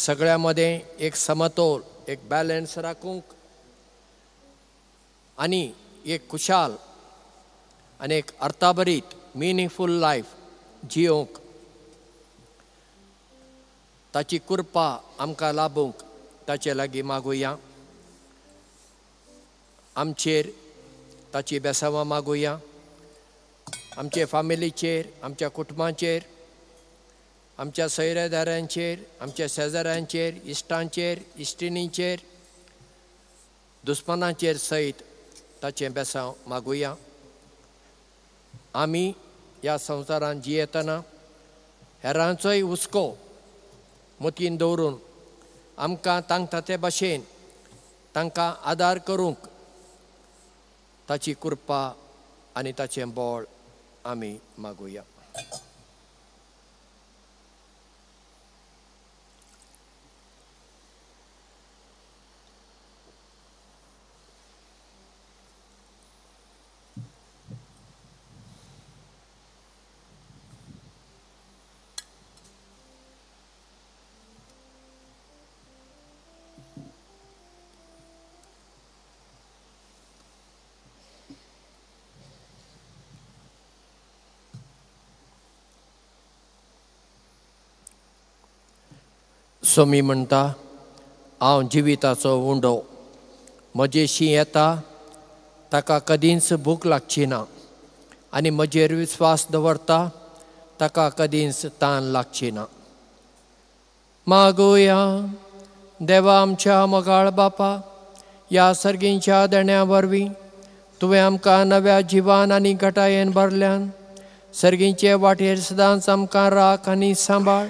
सगळ्यां मदें एक समतोल, एक बॅलन्स राखूंक आनी एक खुशाल आनी एक अर्थाभरीत मिनींगफूल लायफ जियोवंक ताची कृपा आमकां लाबूंक ताचे लागीं मागुया. आमचेर ताची बेसांवां मागुया, आमचे फामिलीचेर, आमच्या कुटुंबाचेर, आमच्या सोयऱ्यादारांचेर, आमच्या शेजाऱ्यांचेर, इश्टांचेर, इश्टिणींचेर, दुस्मानाचेर सयत ताचें बेसांव मागुया. आमी ह्या संवसारांत जियेतना हेरांचोय हुस्को मतीन दवरून आमकां तांकता ते भाशेन तांकां आदार करूंक ताची कृपा आनी ताचें बळ आमी मागुया. सोमी म्हणटा, हांव जिविताचो उंडो, म्हजेशी येता ताका कदींच भूक लागची ना आनी म्हजेर विस्वास दवरता ताका कदींच तान लागची ना. मागुया. देवा आमच्या मोगाळ बापा, ह्या सर्गींच्या देण्या वरवीं तुवें आमकां नव्या जिवान आनी घटायेन भरल्यान सर्गींचे वाटेर सदांच आमकां राख आनी सांबाळ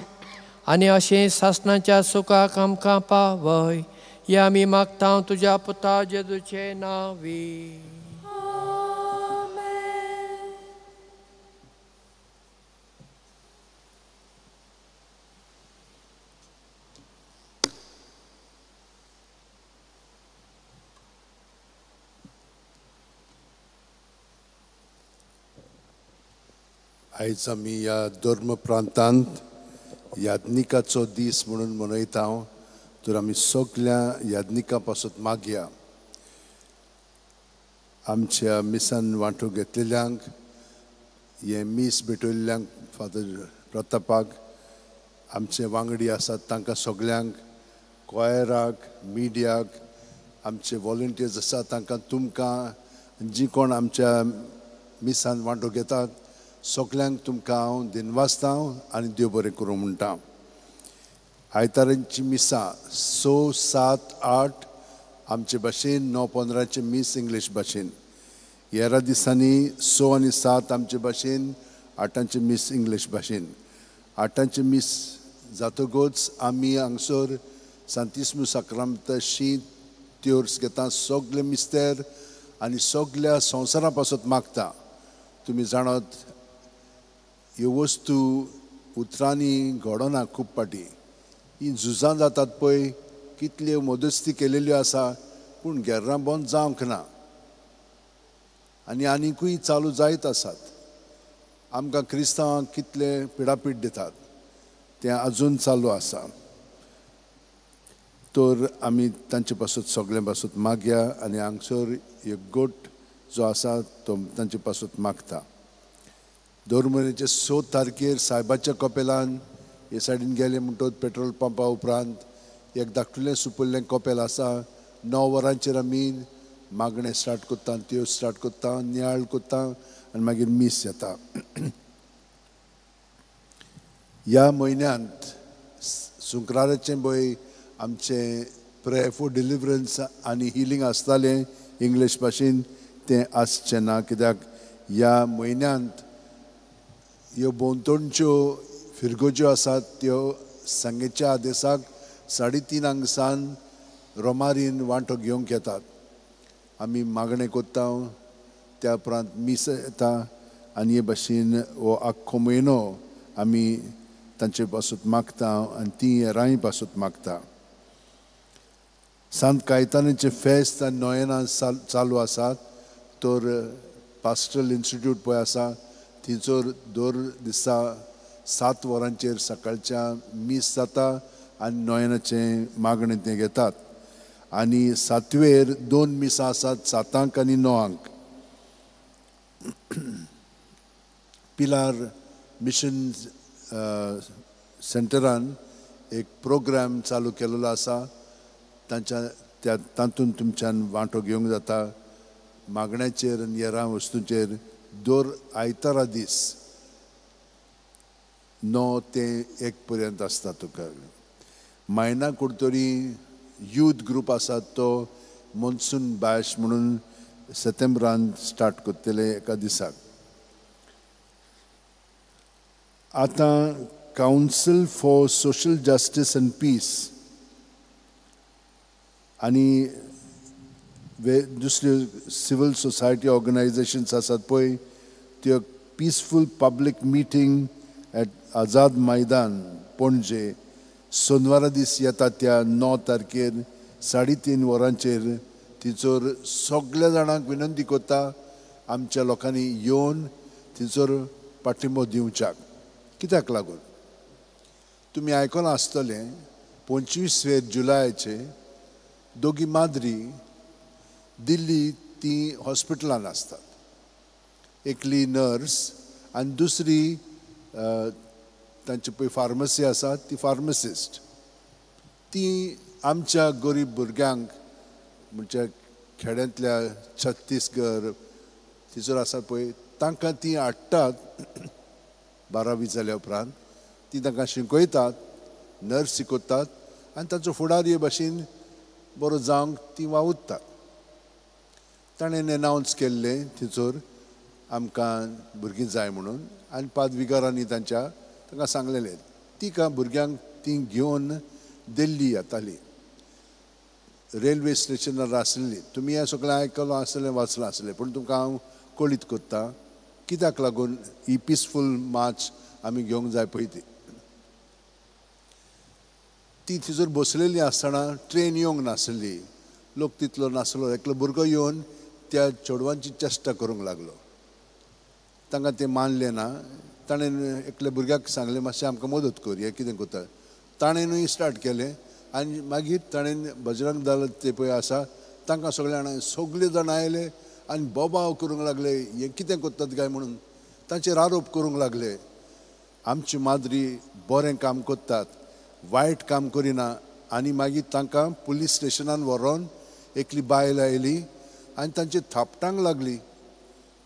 आनी अशें सासणाच्या सुखाक आमकां पावय. हें आमी मागता तुज्या पुता जेजूचे नांवी. आयज आमी ह्या धर्म प्रांतांत याज्ञिकाचो दीस म्हणून मनयता, तर आमी सगल्या याज्ञिका पासत मागया. आमच्या मिसान वांटो घेतलेल्यांक, हें मीस भेटयल्ल्यांक, फादर प्रतापाक, आमचे वांगडी आसात तांकां सगल्यांक, क्वायराक, मिडियाक आमचे वॉलंटियर्स आसा तांकां, तुमकां जी कोण आमच्या मिसान वांटो घेतात सगल्यांक तुमकां हांव दिनवासता आनी देव बरें करूं म्हणटा. आयतारांची मिसां 6, 7, 8 आमचे भाशेन, 9:15 मीस इंग्लीश भाशेन. हेरा दिसांनी 6 आनी 7 आमचे भाशेन, 8 मीस इंग्लीश भाशेन. 8 मीस जातकच आमी हांगसर सांतिस्मू साक्रांत शीत त्योर्स घेता, सगळे मिस्तेर आनी सगळ्या संवसारा पासत मागता. तुमी जाणात ह्यो वस्तू उतरांनी घडना खूब फाटी, ही झुजां जातात पळय, कितल्यो मदस्ती केलेल्यो आसा पूण गेर्रां बंद जावंक ना आनी आनिकूय चालू जायत आसात. आमकां क्रिस्तांवांक कितले पिडापीड दितात तें अजून चालू आसा. तर आमी तांचे पासत सगळें पासत मागया आनी हांगसर एक गोट जो आसा तो तांचे पासत मागता. दर म्हयन्याचे 6 तारखेर सायबाच्या कपेलान हे सायडीन गेले म्हणटकच पेट्रोल पंपा उपरांत एक धाकटुलें सुपुल्लें कपेल आसा. 9 वरांचेर आमी मागणें स्टार्ट करता, त्यो स्टार्ट करता, नियाळ करता आनी मागीर मीस येता. ह्या म्हयन्यांत सुंक्राराचें पळय आमचें प्रेयर फॉर डिलिवरन्स आनी हिलींग आसतालें इंग्लीश भाशेन, तें आसचें ना कित्याक ह्या म्हयन्यांत ह्यो भोंवतणच्यो फिरगोज्यो आसात त्यो सांगेच्या आदेसाक 3:30 सान रोमारीन वांटो घेवंक येतात. आमी मागणें करता, त्या उपरांत मीस येता आनी हे भाशेन हो आख्खो म्हयनो आमी तांचे पासत मागता आनी ती हेरांय पासत मागता. सांत कायतानाचें फेस्त आनी नोयेनां चालू आसात. तर पास्टरल इन्स्टिट्यूट पळय आसा थंयसर दर दिसा 7 वरांचेर सकाळच्या मीस जाता आनी नोयेनाचें मागणें तें घेतात. आनी 7वेर 2 मिसां आसात, 7 आनी 9. पिलार मिशन सेंटरान एक प्रोग्राम चालू केलेलो आसा, तांच्या त्या तातूंत तुमच्यान वांटो घेवंक जाता. मागण्याचेर आनी हेरां वस्तूंचेर दर आयतारा दीस 9 ते 1 पर्यंत आसता. तुका मायना कुडतरी यूथ ग्रूप आसा तो मॉन्सून बॅश म्हणून सप्टेंबरान स्टार्ट करतले एका दिसाक. आतां council for social justice and peace आनी दुसऱ्यो सिवील सोसायटी ऑर्गनायजेशन्स आसात पळय त्यो peaceful public meeting at Azad Maidan Panaji सोनवारा दीस येता त्या 9 तारखेर 3:30 वरांचेर थंयसर सगळ्या जाणांक विनंती करता आमच्या लोकांनी येवन थंयसर पाठिंबो दिवच्याक. कित्याक लागून तुमी आयकलां आसतलें 25 जुलयाचे दोगी माद्री दिल्ली ती हॉस्पिटलान आसतात, एकली नर्स आनी दुसरी तांची पळय फार्मसी आसा ती फार्मसिस्ट. ती आमच्या गरीब भुरग्यांक म्हणजे खेड्यांतल्या छत्तीसगड थंयसर आसा पळय तांकां ती हाडटात 12वी जाल्या उपरांत ती तांकां शिकयतात, नर्स शिकयतात आनी तांचो फुडार हे भाशेन बरो जावंक ती वावुरतात. ताणें एनावन्स केल्लें थंयसर आमकां भुरगीं जाय म्हणून आनी पादविगारांनी तांच्या तांकां सांगलेलें. तिका भुरग्यांक ती घेवन दिल्ली येताली, रेल्वे स्टेशनार आसलेली. तुमी हें सगळें आयकलां आसलें, वाचलां आसलें, पूण तुमकां हांव कळीत करता कित्याक लागून ही पिसफूल मार्च आमी घेवंक जाय पळय ती. ती थंयसर बसलेली आसतना ट्रेन येवंक नासली, लोक तितलो नासलो. एकलो भुरगो येवन त्या चेडवांची चेश्टा करूंक लागलो, तांकां तें मानलें ना. ताणें एकल्या भुरग्याक सांगलें मातशें आमकां मदत कर, हें कितें करता. ताणेंनूय स्टार्ट केलें आनी मागीर ताणें बजरंग दल ते पळय आसा तांकां सगळे जाणां सगळे जाणां आयले आनी बोबाव करूंक लागले, हें कितें करतात काय म्हणून तांचेर आरोप करूंक लागले. आमची माद्री बरें काम करतात, वायट काम करिना. आनी मागीर तांकां पुलीस स्टेशनान व्हरोन एकली बायल आयली आनी तांचे थापटांक लागली.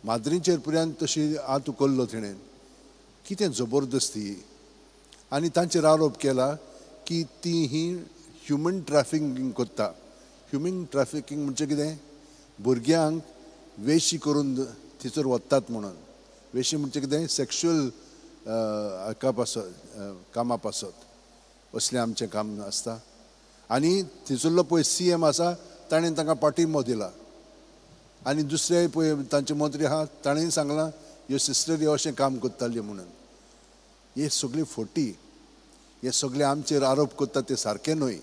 माद्रींचेर पुर्यान तशी हात उखल्लो तिणें. कितें जबरदस्ती. आनी तांचेर आरोप केला की ती ही ह्युमन ट्रॅफिकींग करता. ह्युमन ट्रॅफिकींग म्हणजे कितें? भुरग्यांक वेशी करून थंयसर वतात म्हणून. वेशी म्हणजे कितें? सेक्शुअल हाका पासत, कामा पासत असलें आमचें काम आसता. आनी थंयसरलो पळय CM आसा ताणें तांकां पाठिंबो दिला. आनी दुसरे पळय तांचे मंत्री आहा ताणें सांगलां ह्यो सिस्टरी अशें काम करताल्यो म्हणून. हे सगळी फोटी, हे सगळे आमचेर आरोप करतात ते सारके न्हय.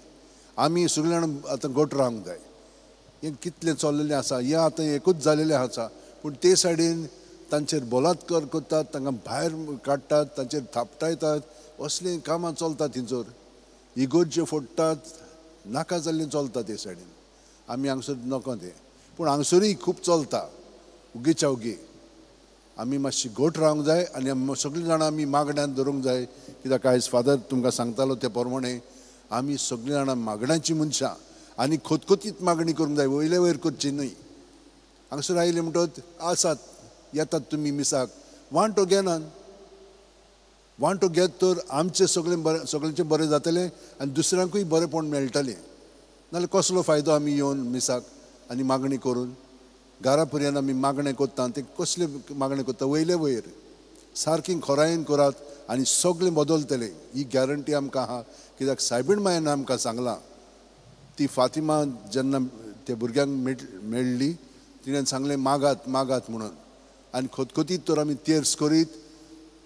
आमी सगळे जाण आतां गोट रावंक जाय. हें कितलें चल्लेलें आसा, हें आतां एकूच जालेलें आसा, पूण ते सायडीन तांचेर बलात्कार करतात, तांकां भायर काडटात, तांचेर थापटायतात, असलीं कामां चलतात थंयसर. इगोर्ज्यो फोडटात, नाका जाल्लें चलता ते सायडीन. आमी हांगसर नको तें, पूण हांगसरूय खूब चलता उगीच्या उगी. आमी मातशी गोट रावंक जाय आनी सगळीं जाणां आमी मागण्यान धरूंक जाय. कित्याक आयज फादर तुमकां सांगतालो ते प्रमाणे आमी सगळीं जाणां मागण्याची मनशां आनी खोतखोतीत मागणी करूंक जाय, वयले वयर करची न्हय. हांगसर आयले म्हणटच आसात येतात तुमी मिसाक, वांटो घेनात. वांटो घेत तर आमचें सगळें बरें, सगळ्यांचें बरें जातलें आनी दुसऱ्यांकूय बरेंपण मेळटलें. नाल्यार कसलो फायदो आमी येवन मिसाक आनी मागणी करून? घरा पर्यंत आमी मागणें करता तें कसलें मागणें करता? वयले वयर सारकी खोरायेन करात आनी सगळें बदलतलें, ही गॅरंटी आमकां आहा. कित्याक सायबीण मायन आमकां सांगलां, ती फातिमा जेन्ना त्या भुरग्यांक मेळ्ळी तिणें सांगलें मागात मागात म्हणून. आनी खोतखोतीत तर आमी तेर्स करीत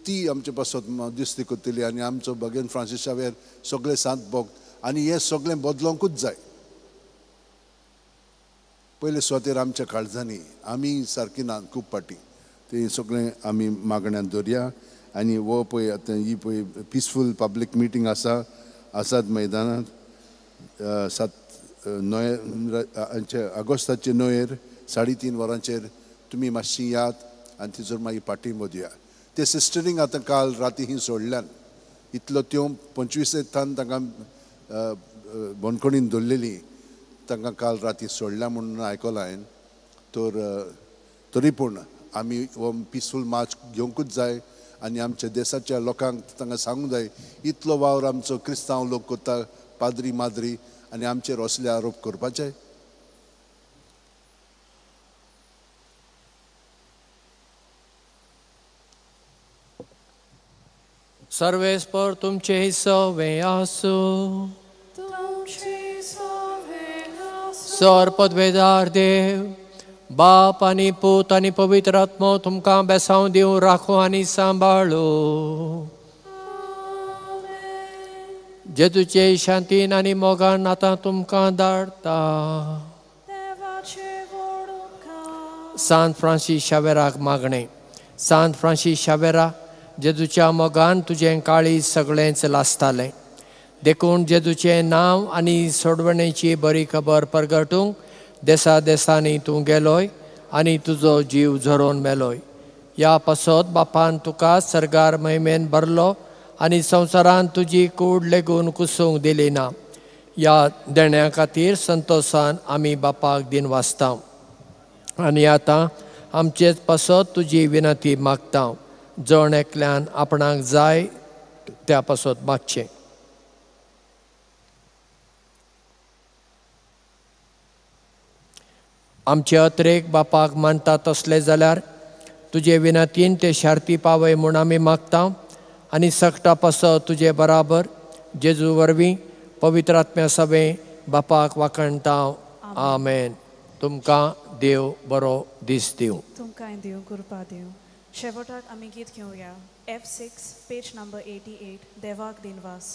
ती आमचे पासत दिस्ती करतली आनी आमचो भगेन फ्रांसीस शावेर सगळे सांत भोग आनी हें सगळें बदलोंकूच जाय. पयले सुवातेर आमच्या काळजांनी आमी सारकी ना खूब फाटी, तें सगळें आमी मागण्यान दवरया. आनी हो पळय आतां ही पळय पिसफूल पब्लीक मिटींग आसा आझाद मैदानांत 7 नोव्हेंबर ऑगस्टाचे 9 3:30 वरांचेर तुमी मातशी यात आनी थंयसर मागीर पाठिंबो दिया. ते सिस्टरींक आतां काल राती ही सोडल्यान, इतलो त्यो 25 तान तांकां बंदखणीन दवरलेली, तांकां काल राती सोडल्या म्हणून आयकलां हांवें. तर तरी पूण आमी हो पिसफूल मार्च घेवंकूच जाय आनी आमच्या देशाच्या लोकांक तांकां सांगूंक जाय इतलो वावर आमचो क्रिस्तांव लोक करता, पाद्री माद्री, आनी आमचेर असले आरोप करपाचे. सर्वेस्पर तुमचे सवे आसूं. सर पदवेदार देव बाप आनी पूत आनी पवित्र आत्मो तुमकां बेसांव दिवं, राखो आनी सांबाळो. जेजूचे शांतीन आनी मोगान आतां तुमकां धाडटा. सांत फ्रांसीस शावेराक मागणें. सांत फ्रांसीस शावेरा, जेजूच्या मोगान तुजें काळीज सगळेंच लासतालें, देखून जेजूचें नांव आनी सोडवणेची बरी खबर परगटूंक देसा देसांनी तूं गेलोय आनी तुजो जीव झरोवन मेलोय. ह्या पासत बापान तुका सर्गार महिमेन भरलो आनी संवसारान तुजी कूड लेगून कुसूंक दिली ना. ह्या देण्या खातीर संतोशान आमी बापाक दिन वाचता आनी आतां आमचेच पासत तुजी विनंती मागता. जण एकल्यान आपणाक जाय त्या पासत मागचें. आमचे अत्रेक बापाक मानता तसले जाल्यार तुजे विनंतीन ते शार्ती पावय म्हूण आमी मागता आनी सगटा पासत तुजे बराबर जेजू वरवीं पवित्र आत्म्या सवें बापाक वाखणता. आमेन. तुमकां देव बरो दीस दिवं. तुमकांय देव कृपा दिवं. शेवटाक आमी गीत घेवया F6 page number 88 देवाक दिनवास.